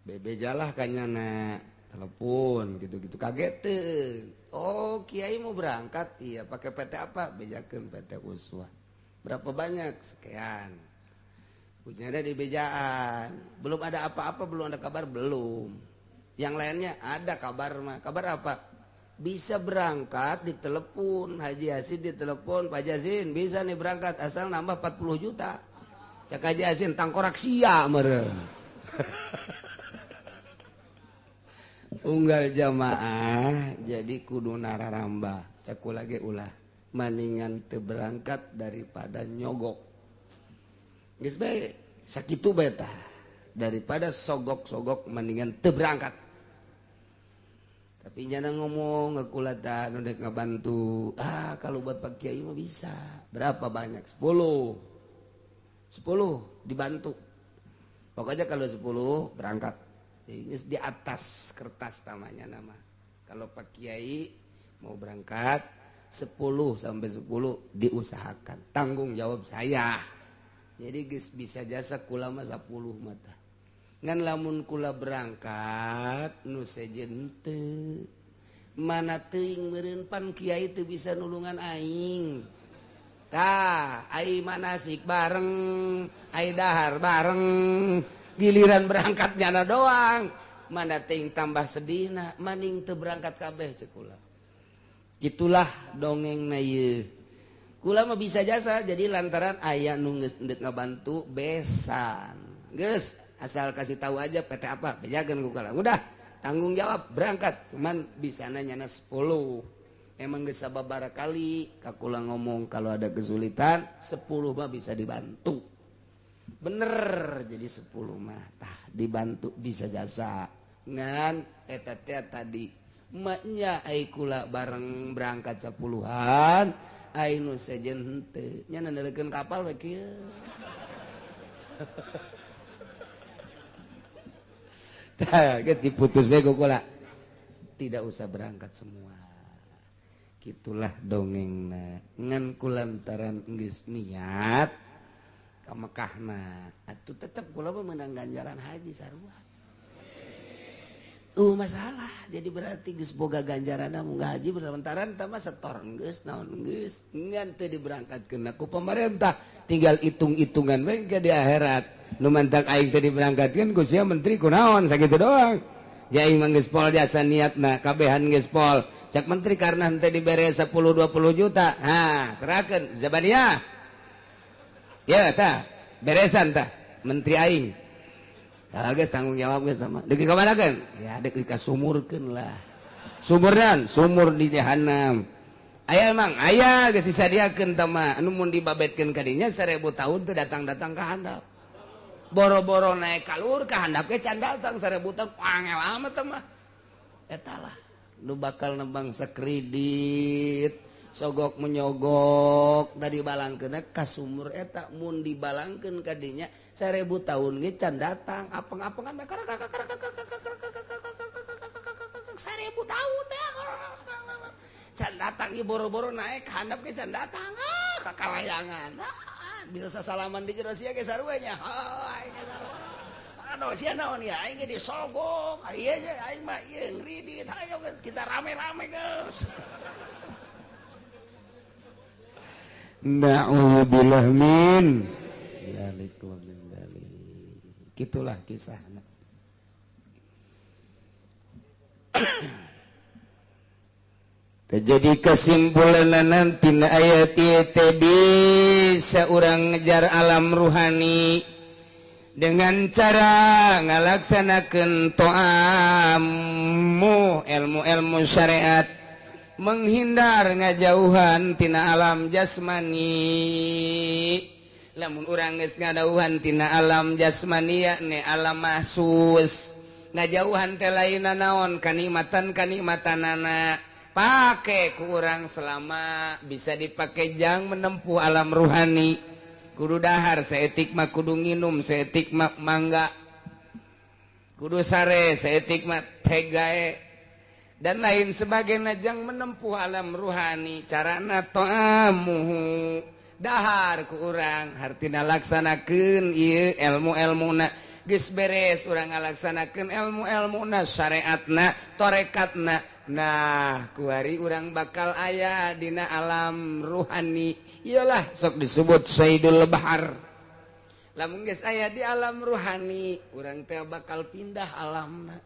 Bebejalah kanyana telepon gitu-gitu kaget teu. Oh, kiai mau berangkat, iya pakai PT apa? Bejakeun PT Uswah. Berapa banyak? Sekian. Ujiannya di bejaan. Belum ada apa-apa, belum ada kabar, belum. Yang lainnya ada kabar mah. Kabar apa? Bisa berangkat ditelepon, Haji Yasin ditelepon, Pak Yasin bisa nih berangkat asal nambah 40 juta. Cak Haji Yasin tangkorak sia meureun. Unggal jamaah jadi kudu nararambah cek kula ge ulah maningan teu berangkat daripada nyogok. Geus bae sakitu bae tah, daripada sogok-sogok mendingan teu berangkat. Tapi nyana ngomong ke kula tah nu dek ngabantu, ah kalau buat Pak Kiai mah bisa. Berapa banyak? 10. 10 dibantu. Pokoknya kalau 10 berangkat. Ini di atas kertas namanya nama. Kalau Pak Kiai mau berangkat 10 sampai 10 diusahakan. Tanggung jawab saya. Jadi geus bisa jasa kula mah 10 mata. Ngan lamun kula berangkat nu sejen teu. Mana teuing meureun pan kiai teu bisa nulungan aing. Tah, ai manasik bareng, ai dahar bareng. Giliran berangkat nyana doang, mana ting tambah sedihna, maning teu berangkat kabeh cek kula. Itulah dongengna ieu. Kula mah bisa jasa jadi lantaran aya nu geus endek ngabantu besan. Geus asal kasih tahu aja PT apa, bejakeun ku kula. Udah, tanggung jawab berangkat, cuman bisana nyana 10. Emang geus sababaraha kali ka kula ngomong kalau ada kesulitan 10 mah bisa dibantu. Bener jadi 10 mah tah dibantu bisa jasa. Ngan eta teh tadi maknya ai kula bareng berangkat 10-an ai nu sejen henteu nya neurekeun kapal we kieu. Tah geus diputus bae ku kula. Tidak usah berangkat semua. Gitulah dongengna. Ngan kulantaran geus niat ka Mekahna atuh tetep kula mah meunang ganjaran haji sarua. Masalah jadi berarti geus boga ganjaranna munggah haji berlantaran tah mah setor geus naon geus ngan teu diberangkatkeun ku pemerintah tinggal hitung-hitungan we ke di akhirat. Nu mantak aing teu diberangkatkeun ku sia menteri kunaon sakitu doang. Ja aing mah geus pol jasa niatna kabehan geus pol. Cak menteri karena henteu dibere 10 20 juta. Ha, serahkeun Zabaniyah. Ya tah, beresan tah menteri aing. Tah geus tanggung jawab geus sama. Deuk dikamanakeun? Ya deuk dikasumurkeun lah. Sumurnan, sumur di jahanam. Aya emang, aya geus disadiakeun tah mah. Anu mun dibabetkeun ka dinya 1000 tahun teu datang-datang ka handap. Boro-boro naik kalur ka handap ge can datang 1000 tahun angel amat mah. Eta lah nu bakal nembang sakredit sogok menyogok tadi balangkeun ka sumur eta mun dibalangkeun ka dinya 1000 tahun ge can datang apeng-apengan 1000 tahun teh can datang ieu boro-boro naik handap ge can datang ah ka kalayangan bisa sasalaman di jero sia ge sarua nya aing aduh sia naon ya aing ge disogok ieu ge aing mah ieu ngridit hayo kita rame-rame geus. Na'udzubillah min dzalik wa min dzalik. Gitulah kisahna. Jadi kesimpulan nanti ayat teh bisa urang ngejar alam ruhani dengan cara ngalaksanakeun to'amu ilmu-ilmu syariat, menghindar ngajauhan tina alam jasmani. Lamun urang geus ngadauhan tina alam jasmani yakni alam mahsus, ngajauhan teh lainna naon kanikmatan kanikmatanana pake ku urang selama bisa dipake jang menempuh alam ruhani. Kudu dahar saeutik mah kudu nginum saeutik mah mangga, kudu sare saeutik mah tegae dan lain sebagainya jang menempuh alam ruhani. Carana to'amuhu dahar ku urang hartina laksanakeun ieu ilmu-ilmuna geus beres urang ngalaksanakeun ilmu-ilmuna syariatna torekatna. Nah kuari urang bakal aya dina alam ruhani, iyalah sok disebut Sayyidul Bahar. Lamun geus aya di alam ruhani urang teh bakal pindah alamna,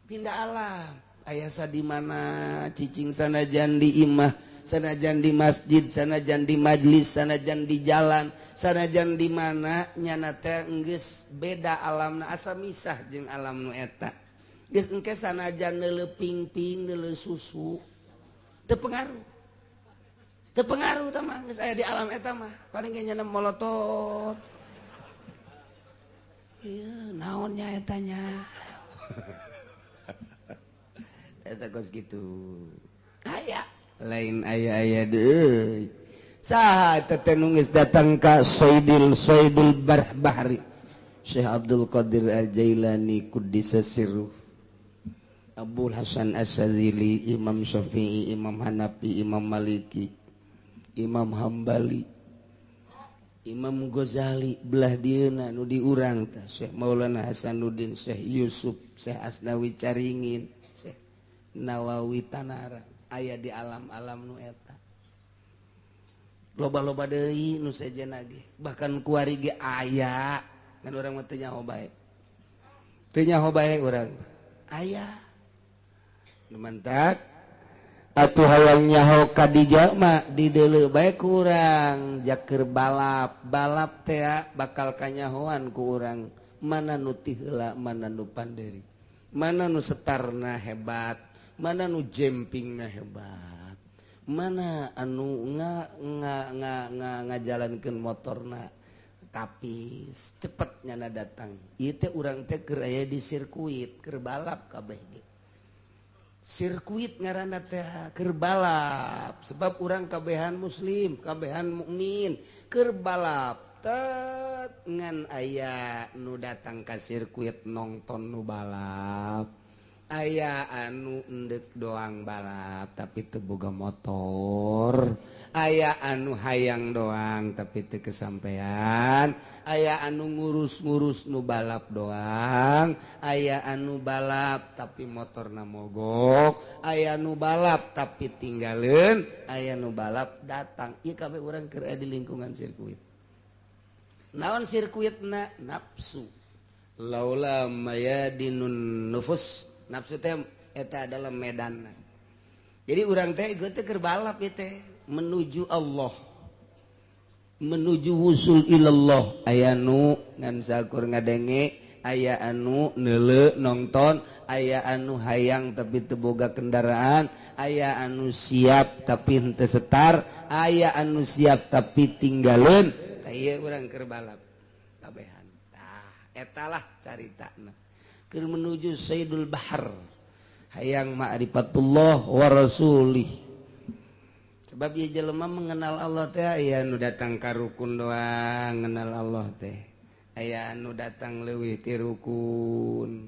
pindah alam. Aya sa di mana cicing sanajan di imah, sanajan di masjid, sanajan di majlis, sanajan di jalan, sanajan di mana nyana teh geus beda alamna, asa misah jeung alam nu eta. Geus engke sanajan neuleuh pingping, neuleuh susu teu pengaruh. Teu pengaruh tah mah geus aya di alam eta mah, paling ge nyana molotot. Ieu naon nya eta nya? Eta kos kitu. Aya lain aya-aya deui. Saha eta teh nu geus datang ka Sayyidil Bahri Syekh Abdul Qadir Al-Jailani Quddisa Sirruh, Abul Hasan Asy-Syadzili, Imam Syafi'i, Imam Hanafi, Imam Maliki, Imam Hambali, Imam Ghazali belah dieuna nu diurang teh Syekh Maulana Hasanuddin, Syekh Yusuf, Syekh Asnawi Caringin, Syekh Nawawi Tanara aya di alam-alam nu eta. Loba-loba deui nu sejenna ge, bahkan kuari ge aya kan urang mah teu nyaho bae. Teu nyaho bae urang. Aya. Nu mantak atuh hayang nyaho ka dijalma dideuleu bae ku urang jaker balap. Balap teh bakal kanyahoan ku urang mana nu ti heula, mana nu panderi, mana nu setarna hebat, mana nu jempingna hebat, mana anu ngajalankeun motorna tapi cepet nyana datang. Ieu teh urang teh keur aya di sirkuit, keur balap kabeh ge. Sirkuit ngaranna teh keur balap, sebab urang kabehan muslim, kabehan mukmin, keur balap tet ngan aya nu datang ka sirkuit nongton nu balap. Aya anu endek doang balap tapi teu boga motor, aya anu hayang doang tapi teu kesampean, aya anu ngurus-ngurus nu balap doang, aya anu balap tapi motorna mogok, aya nu balap tapi tinggaleun, aya nu balap datang. Ieu kabeh urang keur aya di lingkungan sirkuit. Naon sirkuitna? Nafsu. Laula mayadinun nufus. Nafsu teh eta adalah medan. Jadi urang teh ieu teh keur balap ieu teh menuju Allah, menuju wusul ilallah. Aya nu ngan sakur ngadenge, aya anu neuleuh nonton, aya anu hayang tapi teu boga kendaraan, aya anu siap tapi henteu setar, aya anu siap tapi tinggaleun. Tah ieu urang keur balap kabehan. Etalah caritana. Keur menuju Sayyidul Bahar. Hayang ma'rifatullah wa rasulih. Sebab ieu jelema mengenal Allah teh aya nu datang ka rukun doang ngenal Allah teh. Aya anu datang leuwih ti rukun.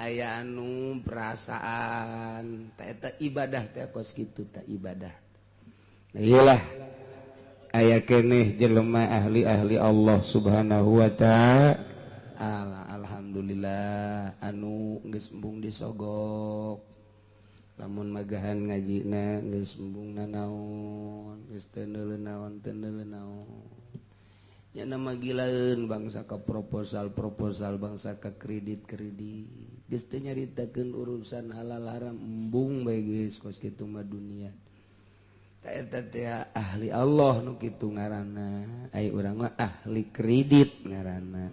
Aya anu perasaan teh eta ibadah teh kos kitu teh ibadah. Nah, iyalah aya keneh jelema ahli-ahli Allah Subhanahu wa ta'ala. Alhamdulillah anu geus embung disogok. Lamun magahan ngajina geus embung nanaon, geus teu neuleuh naon, teu neuleuh naon. Nya nama gilaeun bangsa ka proposal-proposal, bangsa ka kredit-kredit. Geus teu nyaritakeun urusan halal haram embung bae geus kos kitu mah dunia. Ta eta teh ahli Allah nu kitu ngaranna. Ai urang mah ahli kredit ngaranna.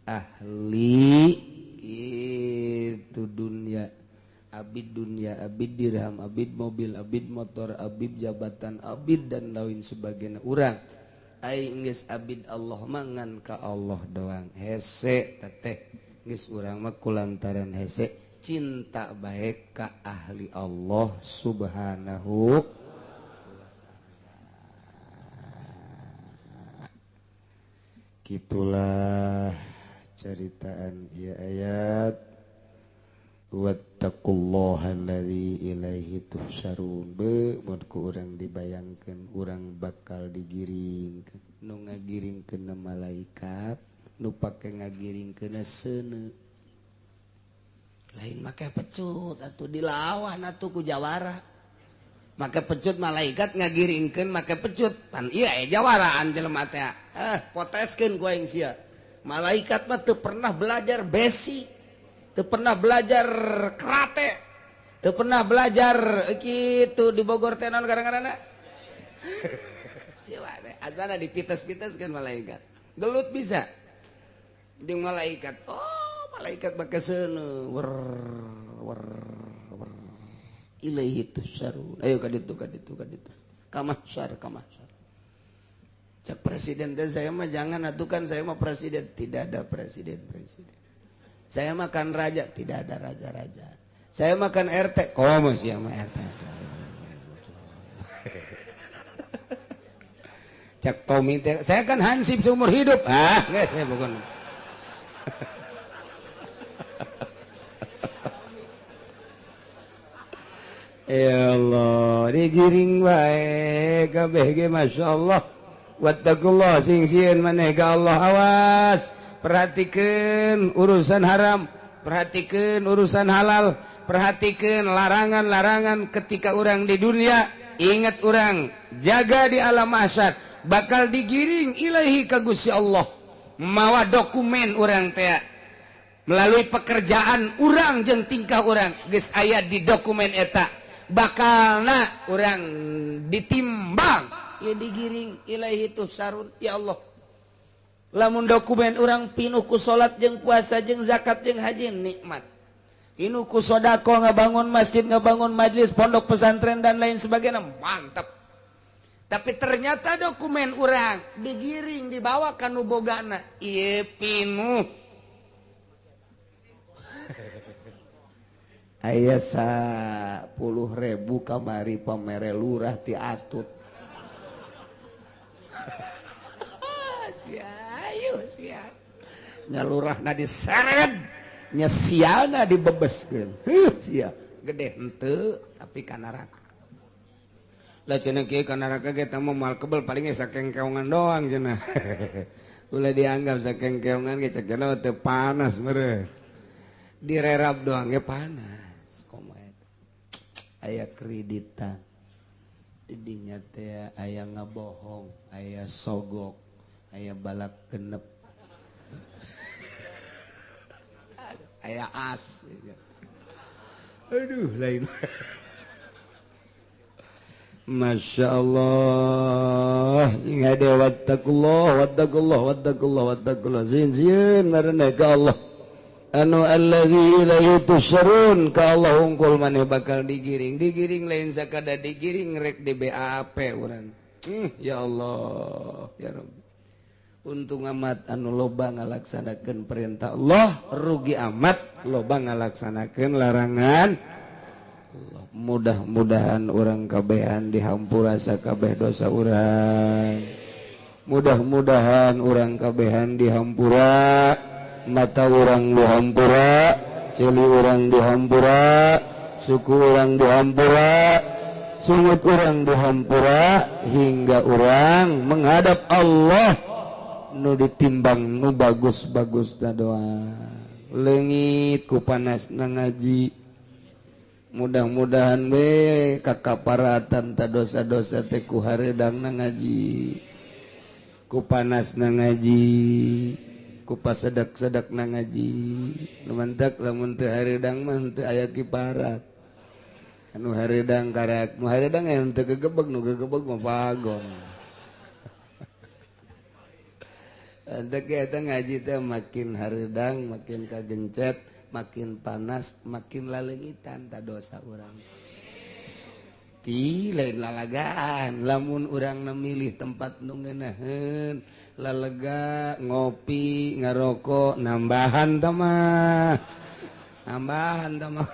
Ahli kitu dunia. Abid dunia, abid dirham, abid mobil, abid motor, abid jabatan, abid dan lain sebagainya urang. Ai geus abid Allah mangan ka Allah doang. Hese teteh geus urang mah kulantaran hese cinta bae ka ahli Allah Subhanahu wa ta'ala. Kitulah ceritaan ieu ayat. Wattaqullaha allazi ilaihi tuhsyarun. Be mun ku urang dibayangkeun urang bakal digiringkeun. Nu ngagiringkeun malaikat, nu pake ngagiringkeun seuneu. Lain make pecut atuh dilawan atuh ku jawara. Make pecut malaikat ngagiringkeun make pecut. Pan ieu aya jawaraan jelema teh. Poteskeun ku aing sia. Malaikat mah teu pernah belajar besi. Teu pernah belajar karate, teu pernah belajar kitu di Bogor teh naon gara-garana? Ciwa teh azana dipites-piteskeun malaikat. Gelut bisa. Jeung malaikat. Oh, malaikat make seuneu wer wer wer. Ilaihi tusarun. Ayo ka ditu ka ditu ka ditu. Ka mahsyar ka mahsyar. Cak presiden teh saya mah jangan atuh kan saya mah presiden, tidak ada presiden-presiden. Saya makan raja, tidak ada raja-raja. Saya makan RT, komo sih sama RT. Cak Tommy, saya kan hansip seumur hidup. Ah, enggak saya bukan. Ya Allah, digiring bae kabeh ge masyaallah. Wattaqullah sing sieun maneh ka Allah awas. Perhatikan urusan haram, perhatikan urusan halal, perhatikan larangan-larangan ketika orang di dunia. Ingat orang, jaga di alam mahsyar, bakal digiring ilahi ka Gusti Allah. Mawa dokumen orang teh melalui pekerjaan orang jeung tingkah orang geus aya di dokumen eta, bakalna orang ditimbang, ya digiring ilahi tuhsarun. Ya Allah, lamun dokumen orang pinuh ku salat jeung puasa jeung zakat jeung haji nikmat, pinuh ku sedekah ngabangun masjid, ngabangun majelis, pondok pesantren dan lain sebagainya, mantap. Tapi ternyata dokumen orang digiring dibawa ka nu bogana, ieu pinuh. Aya 10.000 kamari pamere lurah ti atut. Ayo sia. Nyalurahna diseret, nya siana dibebeskeun. Heuh sia, gede henteu tapi ka neraka. Lah cenah kieu ka neraka ge teh moal kebel paling ge sakengkeongan doang cenah. Ulah dianggap sakengkeongan ge cek cenah teu panas meureun. Direrap doang ge panas. Komo eta. Aya kreditan. Di dinya teh aya ngabohong, aya sogok, aya balak genep, aya as, aduh lain. Masya Allah, sing hade wattaqullah wattaqullah wattaqullah wattaqullah, sieun sieun maraneh ka Allah. Anu allazi ilaihi tusyarun, ka Allah hungkul maneh bakal digiring, digiring lain sakada digiring rek di BAP urang. Ya Allah, ya Rabbi. Untung amat anu loba ngalaksanakeun perintah Allah, rugi amat loba ngalaksanakeun larangan Allah. Mudah-mudahan urang kabehan dihampura sakabeh dosa urang. Mudah-mudahan urang kabehan dihampura, mata urang dihampura, ceuli urang dihampura, suku urang dihampura, sungut urang dihampura, hingga urang menghadap Allah nu ditimbang nu bagus-bagus da doa. Leungit ku panasna ngaji. Mudah-mudahan we kakaparatan ta dosa-dosa teh ku hareudangna ngaji, ku panasna ngaji, ku pasedak-sedakna ngaji. Nu mantak lamun teu hareudang mah teu aya kiparat. Anu hareudang karak, nu hareudang aya teu gegebeg, nu gegebeg mah bagong. Antek eta ngaji teh makin hareudang, makin kagencet, makin panas, makin laleungitan ta dosa urang. Ti lain lalagaan, lamun urang memilih tempat nu ngeunaheun, lalega ngopi, ngarokok, nambahan tah mah. Nambahan tah mah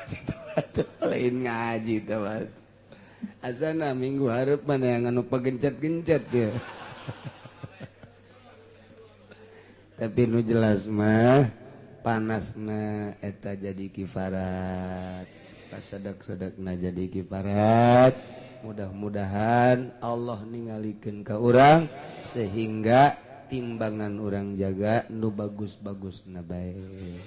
lain ngaji tah mah. Asana minggu hareup mana yang anu pagencet-gencet ya. Tapi nu jelas mah panasna eta jadi kifarat, pasedak-sedakna jadi kifarat. Mudah-mudahan Allah ningalikeun ka urang sehingga timbangan urang jaga nu bagus-bagusna bae.